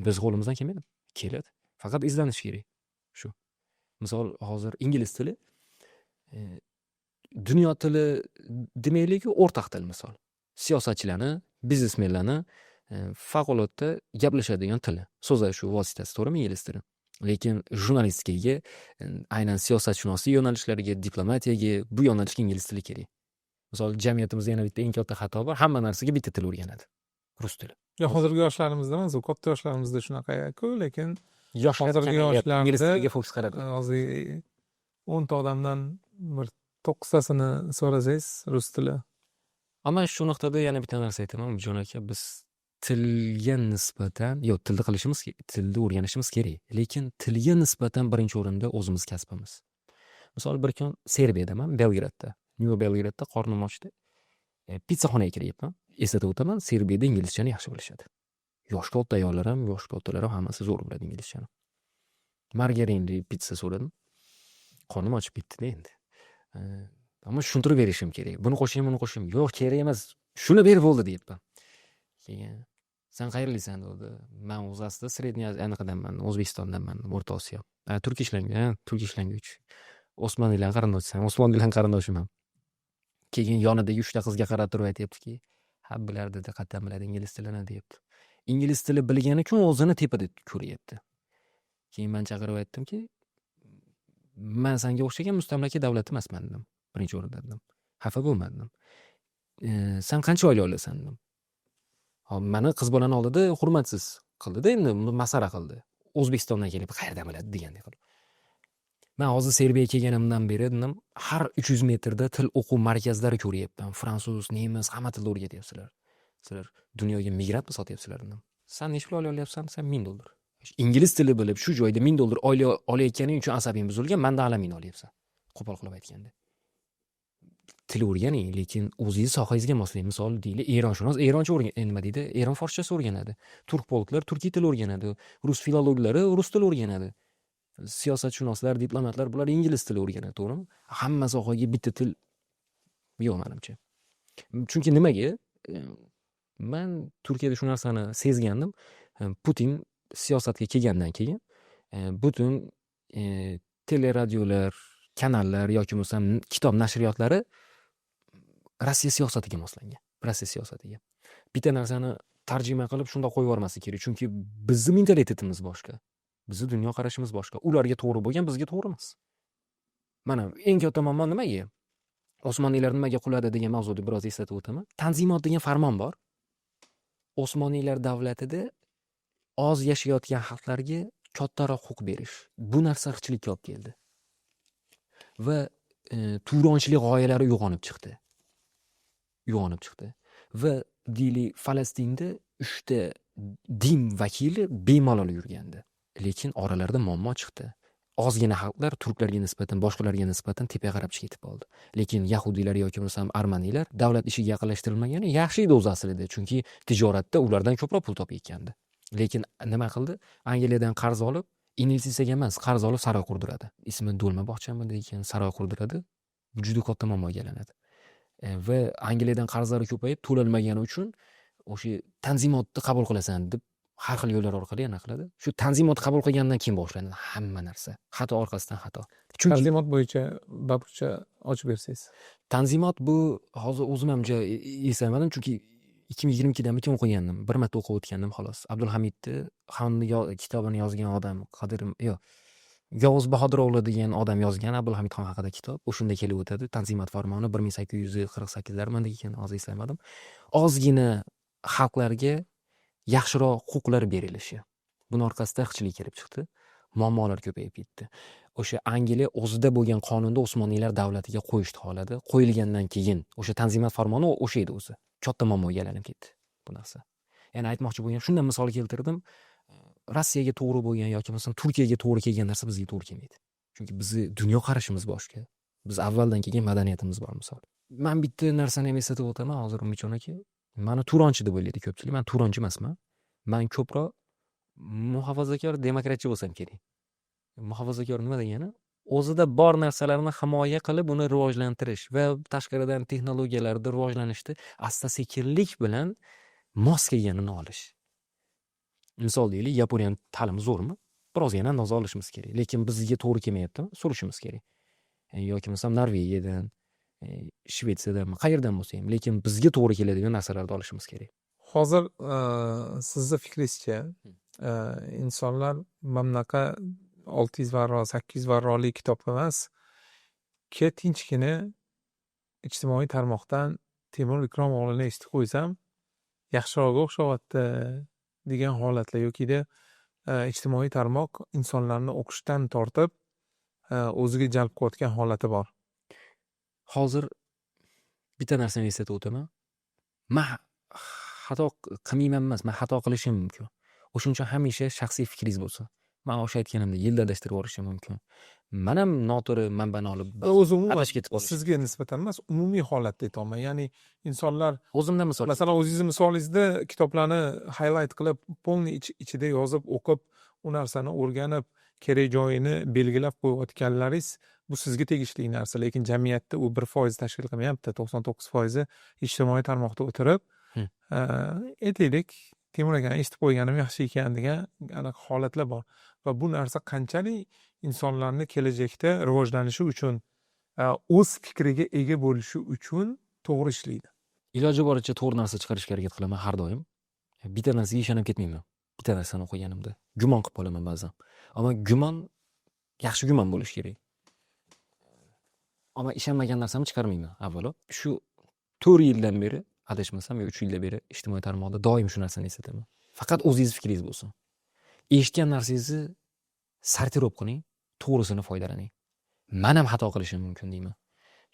Biz qo'limizdan kelmaydimi? Keladi. Faqat izlanish kerak. Shu. Misol, hozir ingliz tili dunyo tili demaylik, o'rtaq til misol. Siyosatchilarni, biznesmenlarni favqulodda gaplashadigan tili, so'zlashuv vositasi, to'g'rimi, ingliz tili? Lekin jurnalistikaga, aynan siyosatshunoslik yo'nalishlariga, diplomatiyaga, bu yo'nalishga ingliz tili kerak. Misol, jamiyatimizda yana bitta eng katta xato bor, hamma narsaga bitta til o'rganadi. Rus tili. Yo, hozirgi yoshlarimizda emas, u katta yoshlarimizda shunaqa-ku, lekin Yoshlar hozirgi kamayapti, ingliz yoshlarda tiliga fokus qaradi. hozir 10 ta odamdan bir to'qqiztasini so'rasangiz, rus tili. Ammo shu nuqtada yana bitta narsa aytaman, Jon aka, biz tilga nisbatan, yo'q, tilni qilishimiz, tilni o'rganishimiz kerak. Lekin tilga nisbatan birinchi o'rinda o'zimiz kasbimiz. Misol, bir kun Serbiyadaman, Belgradda. New Belgradda qornim ochdi. Pitsaxonaga kiryapman. Eslatib o'taman, Serbiyada inglizchani yaxshi bilishadi. Yosh katta ayollar ham, yosh kattalar ham, hammasi zo'r biladi inglizchani. Margarinli pitsa so'radim. Qornim ochib ketdi-da endi. Ammo tushuntirib berishim kerak. Buni qo'shaymi, uni qo'shaymi? Yo'q, kerak emas. Shuni ber, bo'ldi, deyapman. Keyin "Sen qayerlisan?" dedi. Man o'zi aslida Средний anaqadanman, O'zbekistondanman, O'rta Osiyo. Turkish language, ha, Turkish language. Osmoniylar qarindoshisan, Osmoniylar qarindoshiman. Keyin yonidagi uchta qizga qarab turib aytyaptiki, "Ha, bular, dedi, qayerdan biladi ingliz tilini?" deyapti. Ingliz tili bilgani uchun o'zini tepada ko'ryapti. Keyin man chaqirib aytdimki, "Man sanga o'xshagan mustamlaka davlat emasman", dedim. Birinchi o'rinda dedim. "Xafa bo'lma", dedim. "San qancha oylik olasan?" dedim. Hop, mani qiz bolani oldida hurmatsiz qildida, endi masxara qildi. O'zbekistondan kelib qayerdan biladi degandek qilib. "Man hozir Serbiyaga kelganimdan beri", dedim, "har 300 metrda til o'quv markazlari ko'ryapman. Fransuz, nemis, hamma tilda o'rgatyapsizlar. Sizlar dunyoga migrantmi sotyapsizlar?" dedim. "San necha pul oylik olyapsan?" desam, "1000 dollar". Ingliz tili bilib, shu joyda 1000 dollar oylik olayotganing uchun asabing buzilgan, mandan alamin olyapsan. Qo'pol qilib aytganda. Til o'rganing, lekin o'zingiz sohangizga moslang. Misol deylik, eronshunos eroncha o'rgan, nima deydi, eron forschasi o'rganadi. Turkologlar turkiy til o'rganadi. Rus filologlari rus tili o'rganadi. Siyosatshunoslar, diplomatlar, bular ingliz tili o'rganadi, to'g'rimi? Hamma sohaga bitta til yo'q manimcha. Chunki nimaga? Man Turkiyada shu narsani sezgandim. Putin siyosatga kelgandan keyin butun teleradiolar, kanallar yoki bo'lmasam kitob nashriyotlari Rossiya siyosatiga moslangan. Rossiya siyosatiga. Bitta narsani tarjima qilib shundoq qo'yib yubormaslik kerak. Chunki bizni mentalitetimiz boshqa. Bizni dunyoqarashimiz boshqa. Ularga to'g'ri bo'lgan bizga to'g'ri emas. Mana, eng katta muammo nimaga? Osmoniylar nimaga quladi degan mavzuni biroz eslatib o'taman. Tanzimot degan farmon bor. Osmoniylar davlatida oz yashayotgan xalqlarga kattaroq huquq berish. Bu narsa irqchilikka olib keldi. Va turonchilik g'oyalari uyg'onib chiqdi. Uyg'onib chiqdi. Va deylik, Falastinda uchta din vakili bemalol yurgandi. Lekin oralarida muammo chiqdi. Ozgina xalqlar turklarga nisbatan, boshqalarga nisbatan tepaga qarab ketib qoldi. Lekin yahudiylar yoki bo'lmasam armaniylar davlat ishiga yaqinlashtirilmagani yaxshi edi o'zi aslida, chunki tijoratda ulardan ko'proq pul topayotgandi. Lekin nima qildi? Angliyadan qarz olib, investitsiyaga emas, qarz olib saroy qurdiradi. Ismi Do'lma bog'chamidi ekan, saroy qurdiradi. Bu juda katta muammoga aylanadi. Va Angliyadan qarzlari ko'payib, to'lanmagani uchun o'sha tanzimotni qabul qilasan deb har xil yo'llar orqali anaqa qiladi. Shu tanzimot qabul qilgandan keyin boshlanadi hamma narsa. Xato orqasidan xato. Chunki Tanzimot bo'yicha bobcha ochib bersangiz. Tanzimot bu hozir o'zim ham juda eslamadim, chunki 2022damikin o'qigandim. Bir marta o'qib o'tgandim, xolos. Abdulhamidni xonni kitobini yozgan odam Qodir, yo'q, Yovuz Bahodiro'g'li degan odam yozgan Abdulhamid xon haqida kitob. O'shanda kelib o'tadi. Tanzimot farmoni 1848larmidi ekan, hozir eslamadim. Ozgina xalqlarga yaxshiroq huquqlar berilishi. Buni orqasida irqchilik kelib chiqdi. Muammolar ko'payib ketdi. O'sha Angliya o'zida bo'lgan qonunda Usmoniylar davlatiga qo'yishni xohladi. Qo'yilgandan keyin o'sha Tanzimot farmoni o'sha edi o'zi. Katta muammoga aylanib ketdi bu narsa. Ya'ni aytmoqchi bo'lgan, shundan misol keltirdim. Rossiyaga to'g'ri bo'lgan yoki bo'lmasam Turkiyaga to'g'ri kelgan narsa bizga to'g'ri kelmaydi. Chunki bizni dunyoqarashimiz boshqa. Biz avvaldan kelgan madaniyatimiz bor, misol. Man bitta narsani ham eslatib o'taman hozir, Umidjon aka. Mani turonchi deb o'ylaydi ko'pchilik. Man turonchi emasman. Man ko'proq muhofazakor demokratchi bo'lsam kerak. Muhofazakor nima degani? O'zida bor narsalarni himoya qilib, uni rivojlantirish va tashqaridan texnologiyalarda rivojlanishni asta sekinlik bilan mos kelganini olish. Misol deylik, Yaponiyani ta'limi zo'rmi? Birozgina andoza olishimiz kerak. Lekin bizga to'g'ri kelmayaptimi? Surishimiz kerak. Yoki bo'lmasam Norvegiyadan, Shvetsiyadanmi, qayerdan bo'lsa ham, lekin bizga to'g'ri keladigan narsalarni olishimiz kerak. Hozir sizni fikringizcha, insonlar mana bunaqa 600 varroq, 800 varroqli kitob emas, tinchgina ijtimoiy tarmoqdan Temur Ikromoğlu'ni eshitib qo'ysam yaxshirog'iga o'xshyapti degan holatlar yokida ijtimoiy tarmoq insonlarni o'qishdan tortib, o'ziga jalb qilayotgan holati bor. Hozir bitta narsani eslatib o'taman. Man xato qilmayman emas, man xato qilishim mumkin. O'shuning uchun hamisha shaxsiy fikringiz bo'lsin. Man o'sha aytganimdek yilda adashtirib yuborishim mumkin. Man ham noto'g'ri manbani olib O'zi umuman adashib ketib qolishim. sizga nisbatan emas, umumiy holatda aytyapman. Ya'ni insonlar O'zimdan misol. Masalan, o'zingizni misolingizda kitoblarni highlight qilib, полный ichida yozib, o'qib, u narsani o'rganib, kerak joyini belgilab qo'yayotganlaringiz, bu sizga tegishli narsa, lekin jamiyatda u 1% tashkil qilmayapti. 99%i ijtimoiy tarmoqda o'tirib, aytaylik, Temur akani eshitib qo'yganim yaxshi ekan degan anaqa holatlar bor. Va bu narsa qanchalik insonlarni kelajakda rivojlanishi uchun O'z fikriga ega bo'lishi uchun to'g'ri ishlaydi. Iloji boricha to'g'ri narsa chiqarishga harakat qilaman har doim. Bitta narsaga ishonib ketmayman. Bitta narsani o'qiganimda gumon qilib qolaman ba'zan. Ammo gumon yaxshi gumon bo'lishi kerak. Ammo ishonmagan narsamni chiqarmayman avvalo. Shu 4 yildan beri, adashmasam, yo 3 yildan beri ijtimoiy tarmoqda doim shu narsani eslataman. Faqat o'zingizni fikringiz bo'lsin. Eshitgan narsangizni сортировка qiling, to'g'risini foydalaning. Man ham xato qilishim mumkin deyman.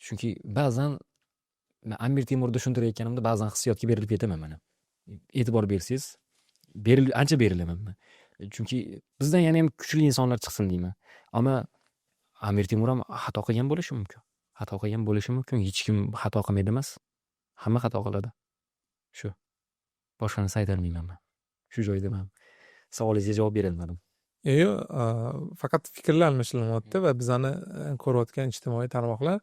Chunki ba'zan man Amir Temurda tushuntirayotganimda ba'zan hissiyotga berilib ketaman man ham. E'tibor bersangiz, ancha berilaman man. Chunki bizdan yana ham kuchli insonlar chiqsin deyman. Ammo Amir Temur ham xato qilgan bo'lishi mumkin. Xato qilgan bo'lishi mumkin. Hech kim xato qilmaydi emas. Hamma xato qiladi. Shu. Boshqa narsa aytolmayman man. Shu joyda man savolingizga javob berolmadim. Yo'q, faqat fikrlar almashinyapti va bizani ko'rayotgan ijtimoiy tarmoqlar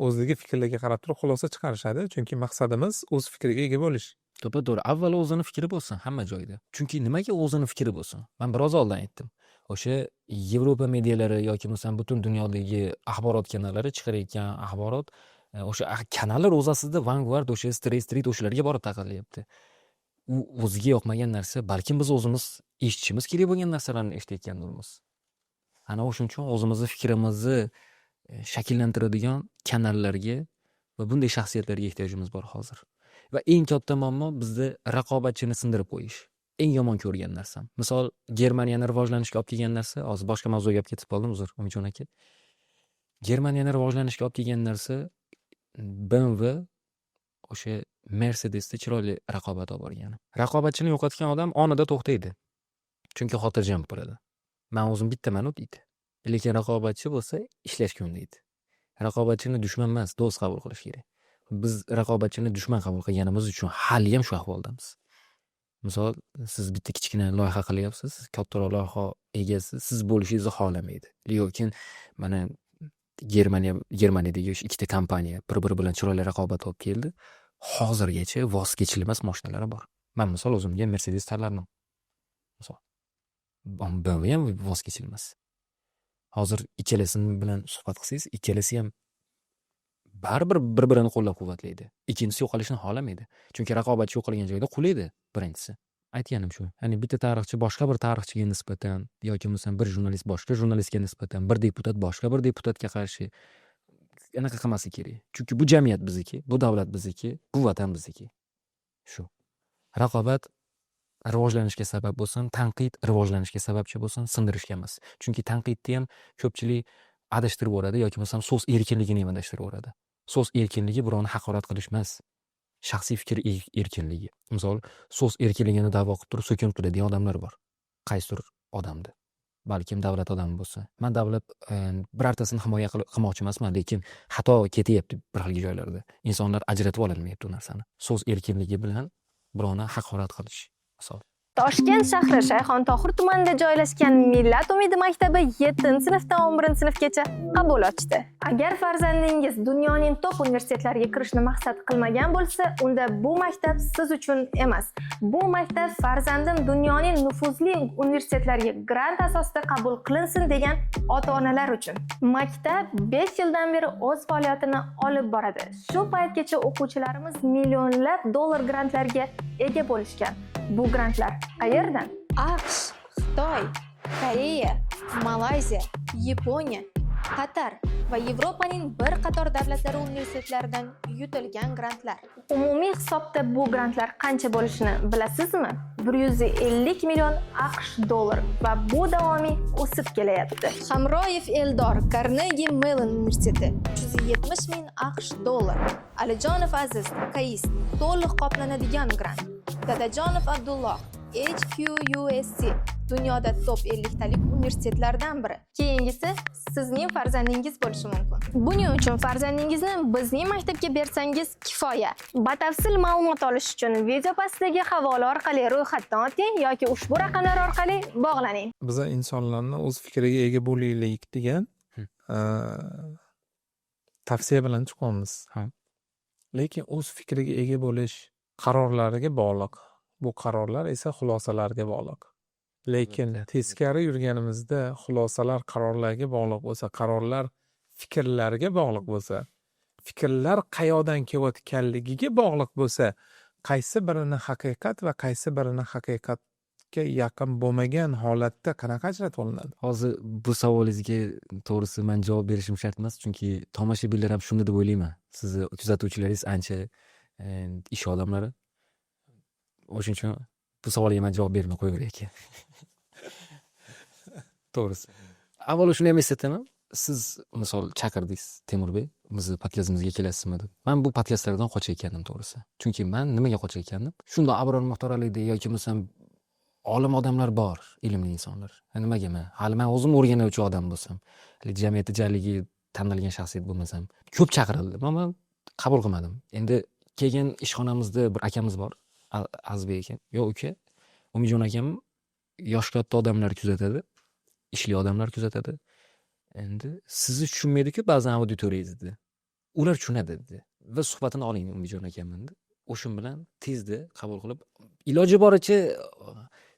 o'zidagi fikrlarga qarab turib xulosa chiqarishadi. Chunki maqsadimiz o'z fikriga ega bo'lish. To'ppa to'g'ri. Avvalo o'zini fikri bo'lsin hamma joyda. Chunki nimaga o'zini fikri bo'lsin? Man biroz oldin aytdim. O'sha Yevropa medialari yoki bo'lmasam butun dunyodagi axborot kanallari chiqarayotgan axborot, o'sha kanallar o'zi aslida Vanguard, o'sha Street Street o'shalarga borib taqalyapti. U o'ziga yoqmagan narsa, balkim biz o'zimiz eshitishimiz kerak bo'lgan narsalarni eshitayotgandirmiz. Ana o'shuning uchun o'zimizni fikrimizni shakllantiradigan kanallarga va bunday shaxsiyatlarga ehtiyojimiz bor hozir. Va eng katta muammo bizda raqobatchini sindirib qo'yish. Eng yomon ko'rgan narsam. Misol, Germaniyani rivojlanishga olib kelgan narsa, hozir boshqa mavzuga olib ketib qoldim, uzr, Umidjon aka. Germaniyani rivojlanishga olib kelgan narsa BMW o'sha Mercedesda chiroyli raqobat olib borgani. Raqobatchini yo'qotgan odam onida to'xtaydi. Chunki xotirjam bo'ladi. Man o'zim bittaman-u deydi. Lekin raqobatchi bo'lsa ishlashga undaydi. Raqobatchini dushman emas, do'st qabul qilish kerak. Biz raqobatchini dushman qabul qilganimiz uchun haliyam shu ahvoldamiz. Misol, siz bitta kichkina loyiha qilyapsiz, kattaroq loyiha egasi siz bo'lishingizni xohlamaydi. Lekin mana Germaniyadagi o'sha ikkita kompaniya bir-biri bilan chiroyli raqobat olib keldi. Hozirgacha voz kechilmas moshinalari bor. Man misol o'zimga Mercedes tanlardim. Misol. BMW ham voz kechilmas. Hozir ikkalasi bilan suhbat qilsangiz, ikkalasi ham baribir bir-birini qo'llab-quvvatlaydi. Ikkinchisi yo'qolishini xohlamaydi. Chunki raqobatchi yo'qolgan joyda qulaydi birinchisi. Aytganim shu. Ya'ni bitta tarixchi boshqa bir tarixchiga nisbatan yoki bo'lmasam bir jurnalist boshqa jurnalistga nisbatan, bir deputat boshqa bir deputatga qarshi anaqa qilmasligi kerak. Chunki bu jamiyat bizniki, bu davlat bizniki, bu vatan bizniki. Shu. Raqobat rivojlanishga sabab bo'lsin, tanqid rivojlanishga sababchi bo'lsin, sindirishga emas. Chunki tanqidni ham ko'pchilik adashtirib yuboradi yoki bo'lmasam so'z erkinligini ham adashtirib yuboradi. So'z erkinligi birovni haqorat qilish emas. Shaxsiy fikr erkinligi. Misol, so'z erkinligini da'vo qilib turib so'kinib turadigan odamlar bor. Qaysidir odamni. Balkim davlat odami bo'lsa. Man davlat birortasini himoya qilmoqchi emasman, lekin xato ketyapti bir xil joylarda. Insonlar ajratib ololmayapti u narsani. So'z erkinligi bilan birovni haqorat qilish misol. Toshkent shahri, Shayxon Tohir tumanida joylashgan Millat umidi maktabi 7-sinfdan 11-sinfgacha qabul ochdi. Agar farzandingiz dunyoning top universitetlariga kirishni maqsad qilmagan bo'lsa, unda bu maktab siz uchun emas. Bu maktab farzandim dunyoning nufuzli universitetlariga grant asosida qabul qilinsin degan ota-onalar uchun. Maktab 5 yildan beri o'z faoliyatini olib boradi. Shu paytgacha o'quvchilarimiz millionlab dollar grantlarga ega bo'lishgan. Bu grantlar qayerdan? AQSh, Xitoy, Koreya, Malayziya, Yaponiya, Qatar va Yevropaning bir qator davlatlari universitetlaridan yutilgan grantlar. Umumiy hisobda bu grantlar qancha bo'lishini bilasizmi? 150 million AQSh dollar va bu davomiy o'sib kelayapti. Hamroyev Eldor, Carnegie Mellon universiteti, 370 ming AQSh dollar. Alijonov Aziz, KAIST, to'liq qoplanadigan grant. Dadajonov Abdulloh, HQUSC, dunyoda top 50 talik universitetlardan biri. Keyingisi sizning farzandingiz bo'lishi mumkin. Buning uchun farzandingizni bizning maktabga bersangiz kifoya. Batafsil ma'lumot olish uchun video pastidagi havola orqali ro'yxatdan o'ting yoki ushbu raqamlar orqali bog'laning. Biza insonlarni o'z fikriga ega bo'laylik degan tavsiya bilan chiqyapmiz. Lekin o'z fikriga ega bo'lish qarorlariga bog'liq. Bu qarorlar esa xulosalarga bog'liq. Lekin teskari yurganimizda xulosalar qarorlarga bog'liq bo'lsa, qarorlar Fikrlarga bog'liq bo'lsa, fikrlar qayoqdan kelayotganligiga bog'liq bo'lsa, qaysi birini haqiqat va qaysi birini haqiqatga yaqin bo'lmagan holatda qanaqa ajratib olinadi? Hozir bu savolingizga, to'g'risi, man javob berishim shart emas, chunki tomoshabinlar ham shuni deb o'ylayman. Sizni kuzatuvchilaringiz ancha ish odamlari, o'shaning uchun bu savolga man javob bermay qo'yaveray aka, to'g'risi. Avvalo shuni ham eslataman: siz, misol, chaqirdingiz, Temurbek, bizni podkastimizga kelasizmi deb. Man bu podkastlardan qochayotgandim, to'g'risi. Chunki man nimaga qochayotgandim? Shundoq Abror Muxtoralidek yoki bo'lmasam olim odamlar bor, ilmli insonlar. Nimaga man hali man o'zim o'rganuvchi odam bo'lsam, haligi jamiyatda jaligi tanilgan shaxsiyat bo'lmasam? Ko'p chaqirildi, man qabul qilmadim. Endi keyin ishxonamizda bir akamiz bor, Azizbek aka. Yo'q, uka, Umidjon akam yoshi katta odamlar kuzatadi, ishli odamlar kuzatadi, endi sizni tushunmaydiku ba'zan auditoriyangiz, dedi, ular tushunadi, dedi, va suhbatini oling Umidjon akamni, dedi. O'sha bilan tezda qabul qilib, iloji boricha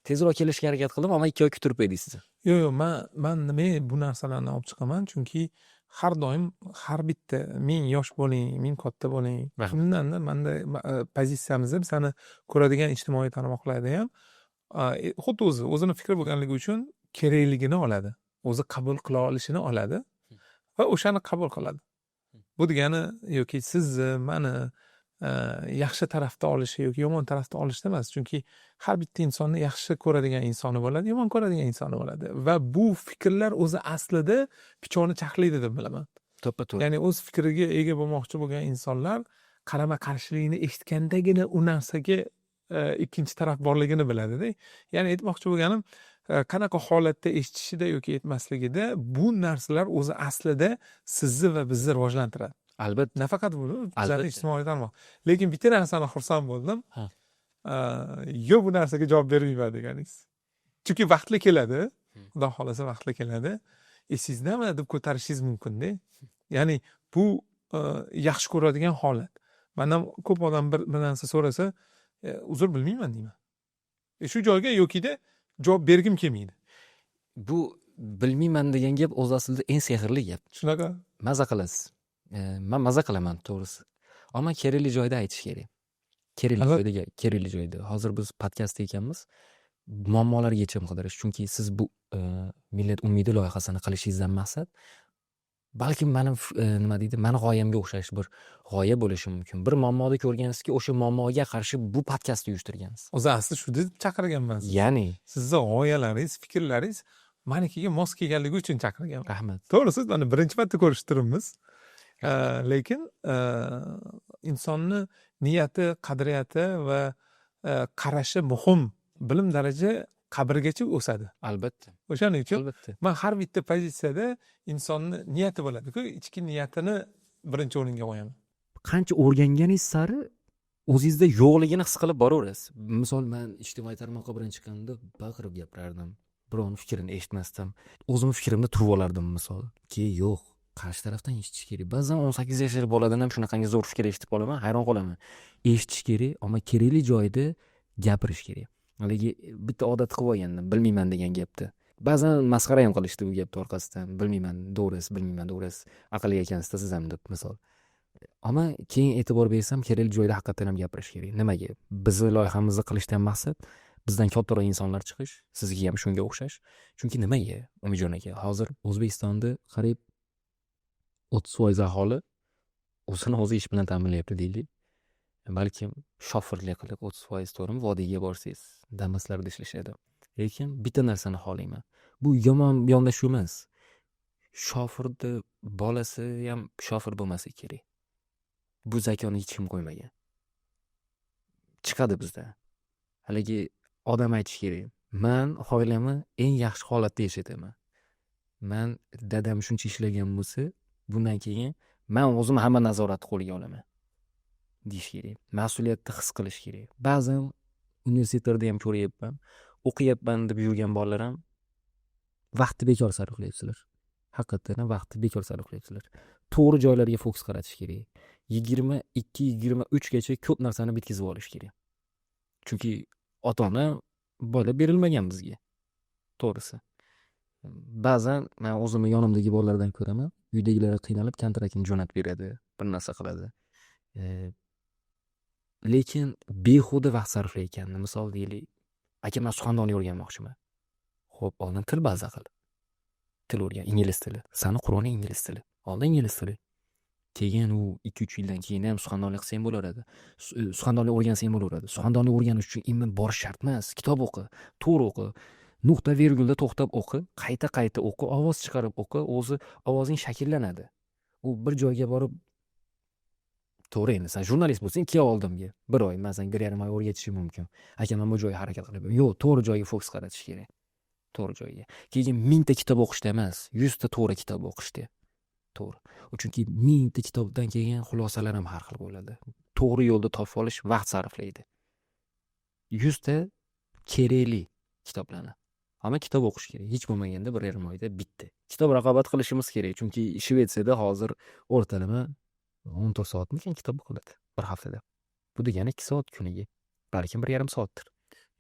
tezroq kelishga harakat qildim, ammo 2 oy kuttirib qo'ydik sizni. Yo'q, man nimaga bu narsalarni olib chiqaman? Chunki har doim har bitta, ming yosh bo'ling, ming katta bo'ling, kimdanda manda pozitsiyamizda bizani ko'radigan ijtimoiy tarmoqlarda ham xuddi o'zi o'zini fikri bo'lganligi uchun kerakligini oladi, o'zi qabul qila olishini oladi va o'shani qabul qiladi. Bu degani yoki sizni, mani yaxshi tarafda olishi yoki yomon tarafda olishda emas, chunki har bitta insonni yaxshi ko'radigan insoni bo'ladi, yomon ko'radigan insoni bo'ladi va bu fikrlar o'zi aslida pichoqni charxlaydi deb bilaman. To'ppa to'g'ri. Ya'ni o'z fikriga ega bo'lmoqchi bo'lgan insonlar qarama qarshilikni eshitgandagina u narsaga ikkinchi taraf borligini biladida. Ya'ni aytmoqchi bo'lganim, qanaqa holatda eshitishida yoki aytmasligida bu narsalar o'zi aslida sizni va bizni rivojlantiradi. Albatta. Nafaqat bu bizani ijtimoiy tarmoq, lekin bitta narsani xursand bo'ldim. Yo'q, bu narsaga javob bermayman deganingiz, chunki vaqtli keladi, xudo xohlasa, vaqtli keladi, esingizdami deb ko'tarishingiz mumkinda. Ya'ni bu yaxshi ko'radigan holat. Mandan ko'p odam bir narsa so'rasa, uzr, bilmayman deyman. Shu joyga yokida javob bergim kelmaydi. Bu "bilmayman" degan gap o'zi aslida eng sehrli gap. Shunaqa. Maza qilasiz. Man maza qilaman, to'g'risi, ammo kerakli joyda aytish kerak, kerakli joyda, kerakli joyda. Hozir biz podkastda ekanmiz, muammolarga yechim qidirish, chunki siz bu Millat umidi loyihasini qilishingizdan maqsad balkim mani nima deydi, mani g'oyamga o'xshash bir g'oya bo'lishi mumkin. Bir muammoni ko'rgansizki, o'sha muammoga qarshi bu podkastni uyushtirgansiz. O'zi asli shu deb chaqirganman sizni. Ya'ni Sizni g'oyalaringiz, fikrlaringiz manikiga mos kelganligi uchun chaqirganman. Rahmat. To'g'risi, mana birinchi marta ko'rishib turibmiz, lekin insonni niyati, qadriyati va qarashi muhim. Bilim daraja qabrgacha o'sadi. O'shaning uchun man har bitta pozitsiyada insonni niyati bo'ladiku, ichki niyatini birinchi o'ringa qo'yaman. Qancha o'rganganingiz sari o'zingizda yo'qligini his qilib boraverasiz. Misol, man ijtimoiy tarmoqqa birinchi chiqqanimda baqirib gapirardim, birovni fikrini eshitmasdim, o'zimni fikrimda turib olardim. Misol, keyin yo'q, qarshi tarafdan eshitish kerak. Ba'zan 18 yashar boladan ham shunaqangi zo'r fikr eshitib qolaman, hayron qolaman. Eshitish kerak, ammo kerakli joyda gapirish kerak. Haligi bitta odat qilib olgandim, "bilmayman" degan gapni. Ba'zan masxara ham qilishdi bu gapni orqasidan: "Bilmayman to'g'risi, bilmayman to'g'risi, aqlli ekansizda siz ham", deb, misol. Ammo keyin e'tibor bersam, kerakli joyda haqiqatdan ham gapirish kerak. Nimaga bizni loyihamizni qilishdan maqsad bizdan kattaroq insonlar chiqish, sizga ham shunga o'xshash. Chunki nimaga, Umidjon aka, hozir O'zbekistonda qariyb 30% aholi o'zini o'zi ish bilan ta'minlayapti deylik. Balkim shofirlik qilib 30%, to'g'rimi, vodiyga borsangiz, Damaslarda ishlashadi. Lekin bitta narsani xohlayman, bu yomon yondashuv emas, shofirni bolasi ham shofir bo'lmasligi kerak. Bu закон ni hech kim qo'ymagan. Chiqadi bizda haligi odam aytishi kerak: man oilamni eng yaxshi holatda yashataman, man dadam shuncha ishlagan bo'lsa, bundan keyin man o'zim hamma nazoratni qo'lga olaman, deyish kerak. Mas'uliyatni his qilish kerak. Ba'zan universitetlarda ham ko'ryapman, o'qiyapman deb yurgan bolalar ham vaqtni bekor sarflayapsizlar, haqiqatdan ham vaqtni bekor sarflayapsizlar. To'g'ri joylarga fokus qaratish kerak. 22, 23gacha ko'p narsani bitkazib olish kerak, chunki ota ona bola berilmagan bizga, to'g'risi. Ba'zan man o'zimni yonimdagi bolalardan ko'raman, uydagilari qiynalib kontraktini jo'natib beradi, bir narsa qiladi. Lekin behuda vaqt sarflayotganini, misol deylik, aka, man suxandonlik o'rganmoqchiman. Xo'p, oldin til baza qil. Til o'rgan, ingliz tili. Sani quroling ingliz tili. Oldin ingliz tili. Keyin u 2-3 yildan keyin ham suxandonlik qilsang bo'laveradi. Suxandonlik o'rgansang bo'laveradi. Suxandonlik o'rganish uchun immin borish shart emas. Kitob o'qi, to'g'ri o'qi. Nuqta, vergulda to'xtab o'qi, qayta-qayta o'qi, ovoz chiqarib o'qi, o'zi ovozing shakllanadi. U bir joyga borib, to'g'ri, endi san jurnalist bo'lsang, kel oldimga. Bir oy, man senga 1,5 oy o'rgatishim mumkin. Aka, man bu joyga harakat qilyapman. Yo'q, to'g'ri joyga fokus qaratish kerak. To'g'ri joyga. Keyin 1000 ta kitob o'qishda emas, 100 ta to'g'ri kitob o'qishda. To'g'ri. Chunki 1000 ta kitobdan kelgan xulosalar ham har xil bo'ladi. To'g'ri yo'lda topib olish vaqt sarflaydi. 100 ta kerakli kitoblarni. Ammo kitob o'qish kerak. Hech bo'lmaganda 1,5 oyda bitta. Kitob raqobat qilishimiz kerak. Chunki Shvetsiyada hozir o'rtalama 14 soatmikan kitob o'qiladi bir haftada. Bu degani 2 soat kuniga. Balkim 1,5 soatdir.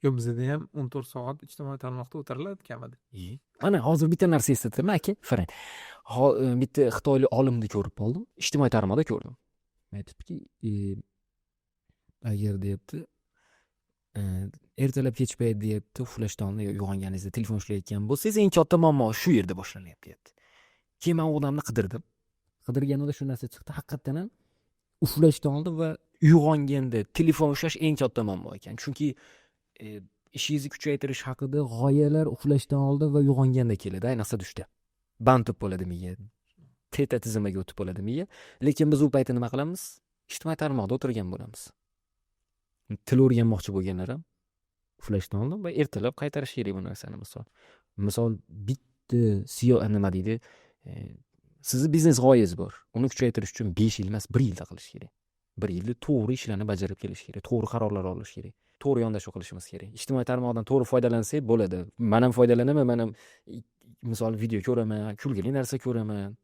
Yo'q, bizada ham 14 soat ijtimoiy tarmoqda o'tiriladi kamida. Mana hozir bitta narsa eslatdim, aka. Qarang. Bitta xitoylik olimni ko'rib qoldim. Ijtimoiy tarmoqda ko'rdim. Aytibdiki, agar, deyapti, ertalab kech payt, deyapti, uxlashdan oldin uyg'onganingizda telefon ushlayotgan bo'lsangiz, eng katta muammo shu yerda boshlanyapti, deyapti. Keyin man u odamni qidirdim. Qidirganimda shu narsa chiqdi. Haqiqatdan ham uxlashdan oldin va uyg'onganda telefon ushlash eng katta muammo ekan. Chunki ishingizni kuchaytirish haqida g'oyalar uxlashdan oldin va uyg'onganda keladi, ayniqsa tushda. Band bo'lib qoladi miya. Teta tizimiga o'tib qoladi miya. Lekin biz u paytda nima qilamiz? Ijtimoiy tarmoqda o'tirgan bo'lamiz. Til o'rganmoqchi bo'lganlar ham uxlashdan oldin va ertalab qaytarish kerak bu narsani, misol. Misol, bitta siyo nima deydi, sizni biznes g'oyangiz bor. Uni kuchaytirish uchun 5 yil emas, bir yilda qilish kerak. Bir yilda to'g'ri ishlarni bajarib kelish kerak, to'g'ri qarorlar olish kerak. To'g'ri yondashuv qilishimiz kerak. Ijtimoiy tarmoqdan to'g'ri foydalansak bo'ladi. Man ham foydalanaman, man ham, misol, video ko'raman, kulgili narsa ko'raman.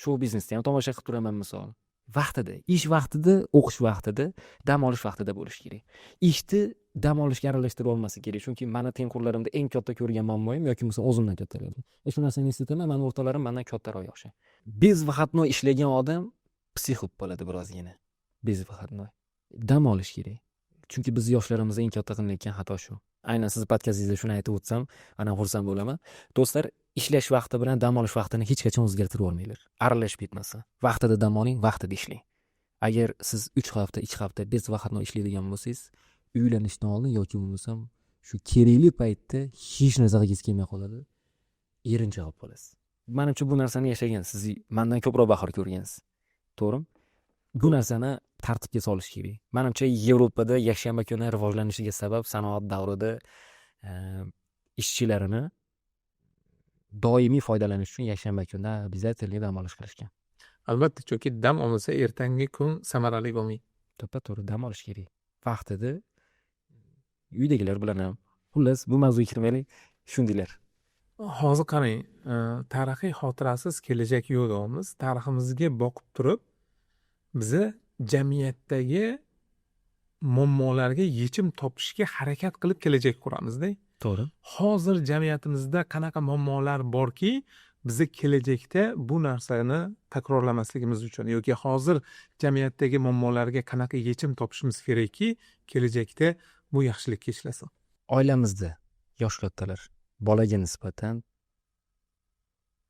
Shou biznesni ham tomosha qilib turaman, misol. Vaqtida, ish vaqtida, o'qish vaqtida, dam olish vaqtida bo'lishi kerak. Ishni dam olishga aralashtirib olmaslik kerak. Chunki mani tengqurlarimda eng katta ko'rgan muammoyim yoki bo'lmasa o'zimdan kattalar. Shu narsani eslataman, mani o'rtoqlarim mandan kattaroq yoshi. Без выходной ishlagan odam псих bo'lib qoladi birozgina. Без выходной. Dam olish kerak. Chunki biz yoshlarimizda eng katta qilinayotgan xato shu. Aynan sizni podkastingizda shuni aytib o'tsam, ana xursand bo'laman. Do'stlar, ishlash vaqti bilan dam olish vaqtini hech qachon o'zgartirib yubormanglar. Aralashib ketmasin. Vaqtida dam oling, vaqtida ishlang. Agar siz 3 hafta, 2 hafta без выходной ishlaydigan bo'lsangiz, uylanishdan oldin yoki bo'lmasam shu kerakli paytda hech narsa qilgingiz kelmay qoladi. Erinchoq bo'lib qolasiz. Manimcha, bu narsani yashagan siz mandan ko'proq bahor ko'rgansiz. To'g'rimi? Bu narsani tartibga solish kerak. Manimcha, Yevropada yakshanba kuni rivojlanishiga sabab sanoat davrida ishchilarini doimiy foydalanish uchun yakshanba kunida обязательно dam olish qilishgan. Albatta, chunki dam olmasa, ertangi kun samarali bo'lmaydi. To'ppa to'g'ri, dam olish kerak. Vaqtida uydagilar bilan ham. Xullas, bu mavzuga kirmaylik. Shundaylar. Hozir qarang, tarixiy xotirasiz kelajak yo'q deyapmiz. Tariximizga boqib turib, biza jamiyatdagi muammolarga yechim topishga harakat qilib kelajak quramizda. To'g'ri. Hozir jamiyatimizda qanaqa muammolar borki, biza kelajakda bu narsani takrorlamasligimiz uchun yoki hozir jamiyatdagi muammolarga qanaqa yechim topishimiz kerakki, kelajakda bu yaxshilikka ishlasin. Oilamizda yosh kattalar bolaga nisbatan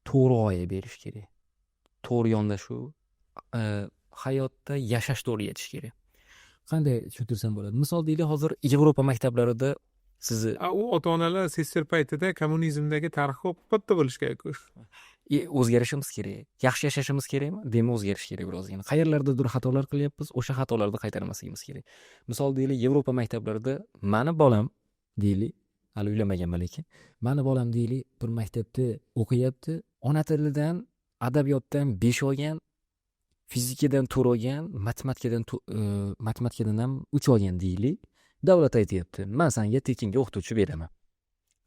to'g'ri g'oya berish kerak. To'g'ri yondashuv, hayotda yashashni o'rgatish kerak. Qanday tushuntirsam bo'ladi? Misol deylik, hozir Yevropa maktablarida sizni U ota onalar SSSR paytida kommunizmdagi tarixga o'qib katta bo'lish kerak. O'zgarishimiz kerak. Yaxshi yashashimiz kerakmi? Demak, o'zgarish kerak birozgina. Qayerlardadir xatolar qilyapmiz, o'sha xatolarni qaytarmasligimiz kerak. Misol deylik, Yevropa maktablarida mani bolam deylik, hali uylanmaganman lekin, mani bolam deylik, bir maktabda o'qiyapti, ona tilidan, adabiyotdan 5 olgan, fizikadan 4 olgan, matematikadan ham 3 olgan deylik. Davlat aytyapti, man sanga tekinga o'qituvchi beraman.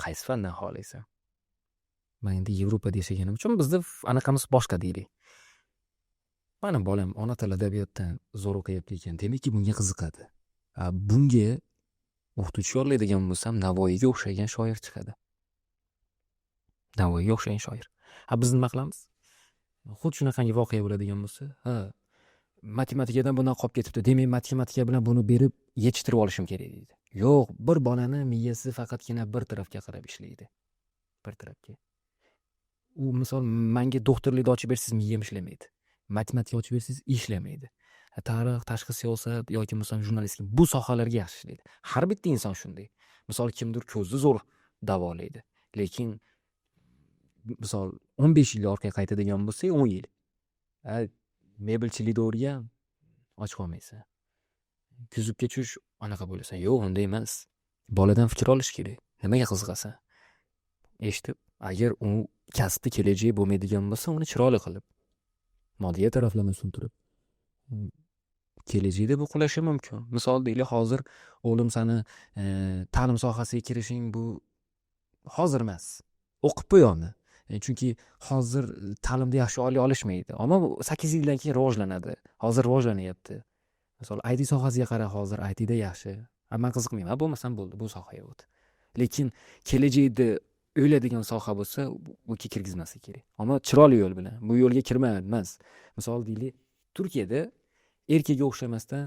Qaysi fandan xohlaysan? Man endi Yevropada yashaganim uchun bizda anaqamiz boshqa deylik. Mani bolam ona tili, adabiyotdan zo'r o'qiyapti ekan, demakki, bunga qiziqadi. Bunga o'qituvchi yollaydigan bo'lsam, Navoiyga o'xshagan shoir chiqadi. Navoiyga o'xshagan shoir. Ha, biz nima qilamiz? Xuddi shunaqangi voqea bo'ladigan bo'lsa, ha, matematikadan bundan qolib ketibdi, demak, matematika bilan buni berib yetishtirib olishim kerak, deydi. Yo'q, bir bolani miyasi faqatgina bir tarafga qarab ishlaydi, bir tarafga. U, misol, manga doktorlikni ochib bersangiz, miyam ishlamaydi, matematika ochib bersangiz, ishlamaydi. Tarix, tashqi siyosat yoki, misol, jurnalistika, bu sohalarga yaxshi ishlaydi. Har bitta inson shunday. Misol, kimdir ko'zni zo'r davolaydi, lekin, misol, 15 yil orqaga qaytadigan bo'lsak, 10 yil, mebelchilikni o'rgan, och qolmaysan, kuzubga tush, anaqa bo'lasan. Yo'q, unday emas. Boladan fikr olish kerak: nimaga qiziqasan, eshitib, agar u kasbni kelajagi bo'lmaydigan bo'lsa, uni chiroyli qilib, moddiy taraflama tushuntirib, kelajakda bu qulashi mumkin. Misol, deylik, hozir, o'g'lim, sani ta'lim sohasiga kirishing bu hozir emas, o'qib bu yoqni, chunki hozir ta'limda yaxshi oylik olishmaydi, ammo 8 yildan keyin rivojlanadi, hozir rivojlanyapti. Misol, IT sohasiga qara, hozir ITda yaxshi. Man qiziqmayman, bo'lmasam bo'ldi, bu sohaga o't. Lekin kelajakda o'ladigan soha bo'lsa, bunga kirgizmaslik kerak, ammo chiroyli yo'l bilan bu yo'lga kirma emas. Misol, deylik, Turkiyada erkakka o'xshamasdan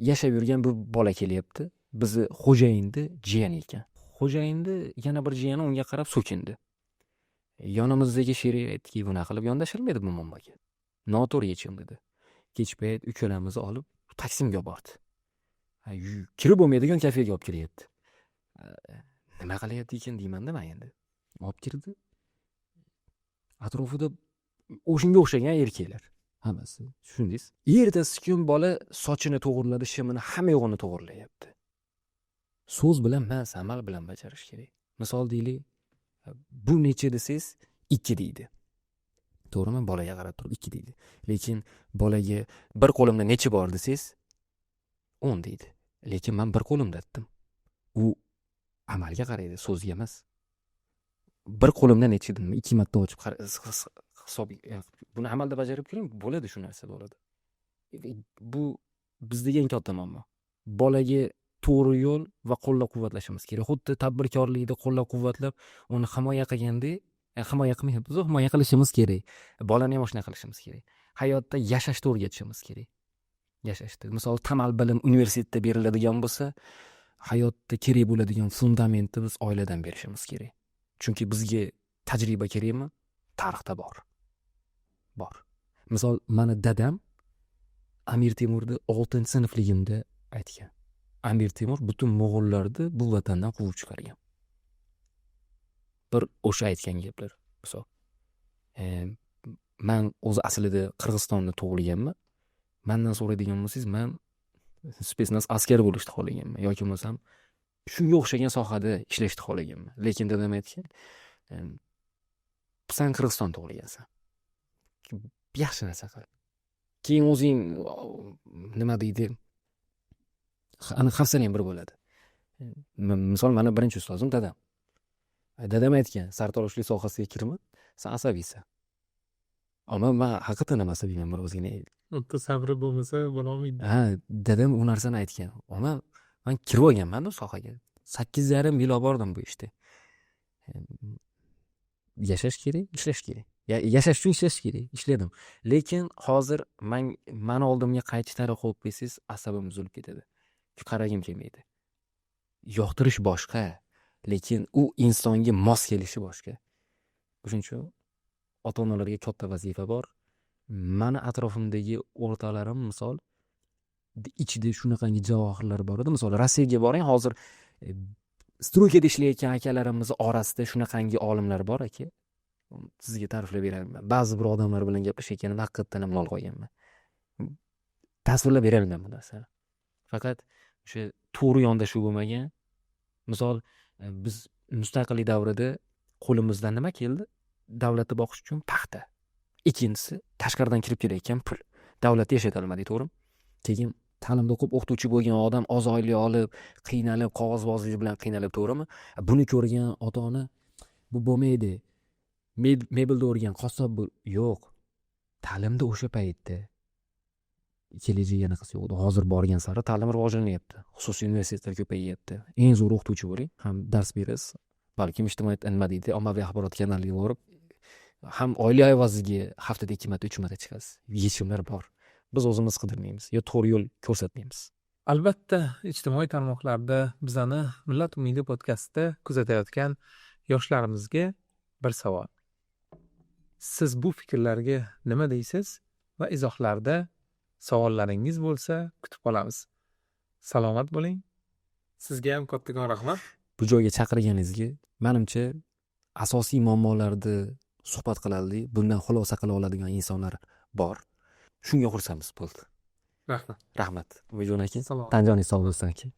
yashab yurgan bir bola kelyapti. Bizni xo'jayinni jiyani ekan. Xo'jayinni yana bir jiyani unga qarab so'kindi. Yonimizdagi sherik aytdiki, bunaqa qilib yondashilmaydi bu muammoga, noto'g'ri yechim, dedi. Kech payt uchalamizni olib Taksimga olib bordi. Kirib bo'lmaydigan kafega olib kiryapti. Nima qilyapti ekan, deymanda man endi. Olib kirdi, atrofida o'shanga o'xshagan erkaklar hammasi, tushundingiz. Ertasi kun bola sochini to'g'irladi, shimini, hamma yo'g'ini to'g'irlayapti. So'z bilan emas, amal bilan bajarish kerak. Misol, deylik, bu necha desangiz, 2 deydi, to'g'rimi? Bolaga qarab turib 2 deydi. Lekin bolaga bir qo'limda necha bor desangiz, 10 deydi. Lekin man bir qo'limda dedim. U amalga qaraydi, so'zga emas. Bir qo'limda necha dedim, ikki marta ochib hisob. Buni amalda bajarib ko'ring, bo'ladi, shu narsa bo'ladi. Bu bizdagi eng katta muammo. Bolaga to'g'ri yo'l va qo'llab quvvatlashimiz kerak. Xuddi tadbirkorlikni qo'llab quvvatlab, uni himoya qilgandek, himoya qilmayapmizu, himoya qilishimiz kerak. Bolani ham shunaqa qilishimiz kerak. Hayotda yashashni o'rgatishimiz kerak, yashashni. Misol, tamal bilim universitetda beriladigan bo'lsa, hayotda kerak bo'ladigan fundamentni biz oiladan berishimiz kerak. Chunki bizga tajriba kerakmi? Tarixda bor, bor. Misol, mani dadam Amir Temurni oltinchi sinfligimda aytgan. Amir Temur butun mo'g'ullarni bu vatandan quvib chiqargan. Bir o'sha aytgan gaplar. Misol, man o'zi aslida Qirg'izistonda tug'ilganman. Mandan so'raydigan bo'lsangiz, man спецназ askari bo'lishni xohlaganman yoki bo'lmasam shunga o'xshagan sohada ishlashni xohlaganman. Lekin dadam aytgan: "San Qirg'izistonda tug'ilgansan, yaxshi narsa qil, keyin o'zing, nima deydi, ani hafsalang bir bo'ladi." Misol, mani birinchi ustozim dadam. Dadam aytgan: "Sartaroshlik sohasiga kirma, san asabiysan." Ammo man haqiqatdan ham asabiyman bir ozgina. Unda sabri bo'lmasa, bo'lolmaydi. Ha, dadam u narsani aytgan, ammo man kirib olganmanda u sohaga. 8,5 yil olib bordim bu ishda. Yashash kerak, ishlash kerak. Yashash uchun ishlash kerak, ishladim. Lekin hozir man, mani oldimga qaychi taroq qo'yib qo'ysangiz, asabim buzilib ketadi, qaragim kelmaydi. Yoqtirish boshqa, lekin u insonga mos kelishi boshqa. O'shaning uchun ota onalarga katta vazifa bor. Mani atrofimdagi o'rtoqlarim, misol, ichida shunaqangi javohirlar bor edi. Misol, Rossiyaga boring hozir, стройка da ishlayotgan akalarimizni orasida shunaqangi olimlar bor, aka, sizga ta'riflab berolmayman. Ba'zi bir odamlar bilan gaplashayotganimda haqiqatdan ham lol qolganman, tasvirlab berolmayman bu narsani. Faqat o'sha to'g'ri yondashuv bo'lmagan. Misol, biz mustaqillik davrida qo'limizdan nima keldi davlatni boqish uchun? Paxta. Ikkinchisi, tashqaridan kirib kelayotgan pul. Davlatda yashatolmadik, to'g'rimi? Keyin ta'limda o'qib, o'qituvchi bo'lgan odam oz oylik olib, qiynalib, qog'ozbozlik bilan qiynalib, to'g'rimi? Buni ko'rgan ota ona bu bo'lmaydi, mebelda o'rgan, qassob bo'l. Yo'q, ta'limda o'sha paytda kelajak anaqasi yo'q edi. Hozir borgan sari ta'lim rivojlanyapti, xususiy universitetlar ko'payyapti. Eng zo'r o'qituvchi bo'ling, ham dars berasiz. Balkim ijtimoiy, nima deydi, ommaviy axborot kanaliga borib ham oylik evaziga haftada ikki marta, uch marta chiqasiz. Yechimlar bor, biz o'zimiz qidirmaymiz yo to'g'ri yo'l ko'rsatmaymiz. Albatta, ijtimoiy tarmoqlarda bizani "Millat umidi" podkastida kuzatayotgan yoshlarimizga bir savol: siz bu fikrlarga nima deysiz? Va izohlarda savollaringiz bo'lsa, kutib qolamiz. Salomat bo'ling. Sizga ham kattakon rahmat. Bu joyga chaqirganingizga. Manimcha, asosiy muammolarni suhbat qilarlik, bundan xulosa qila oladigan insonlar bor, shunga xursandmiz, bo'ldi. Rahmat. Rahmat, Umidjon aka. Salomat. Tan joningiz sog' bo'lsin, aka.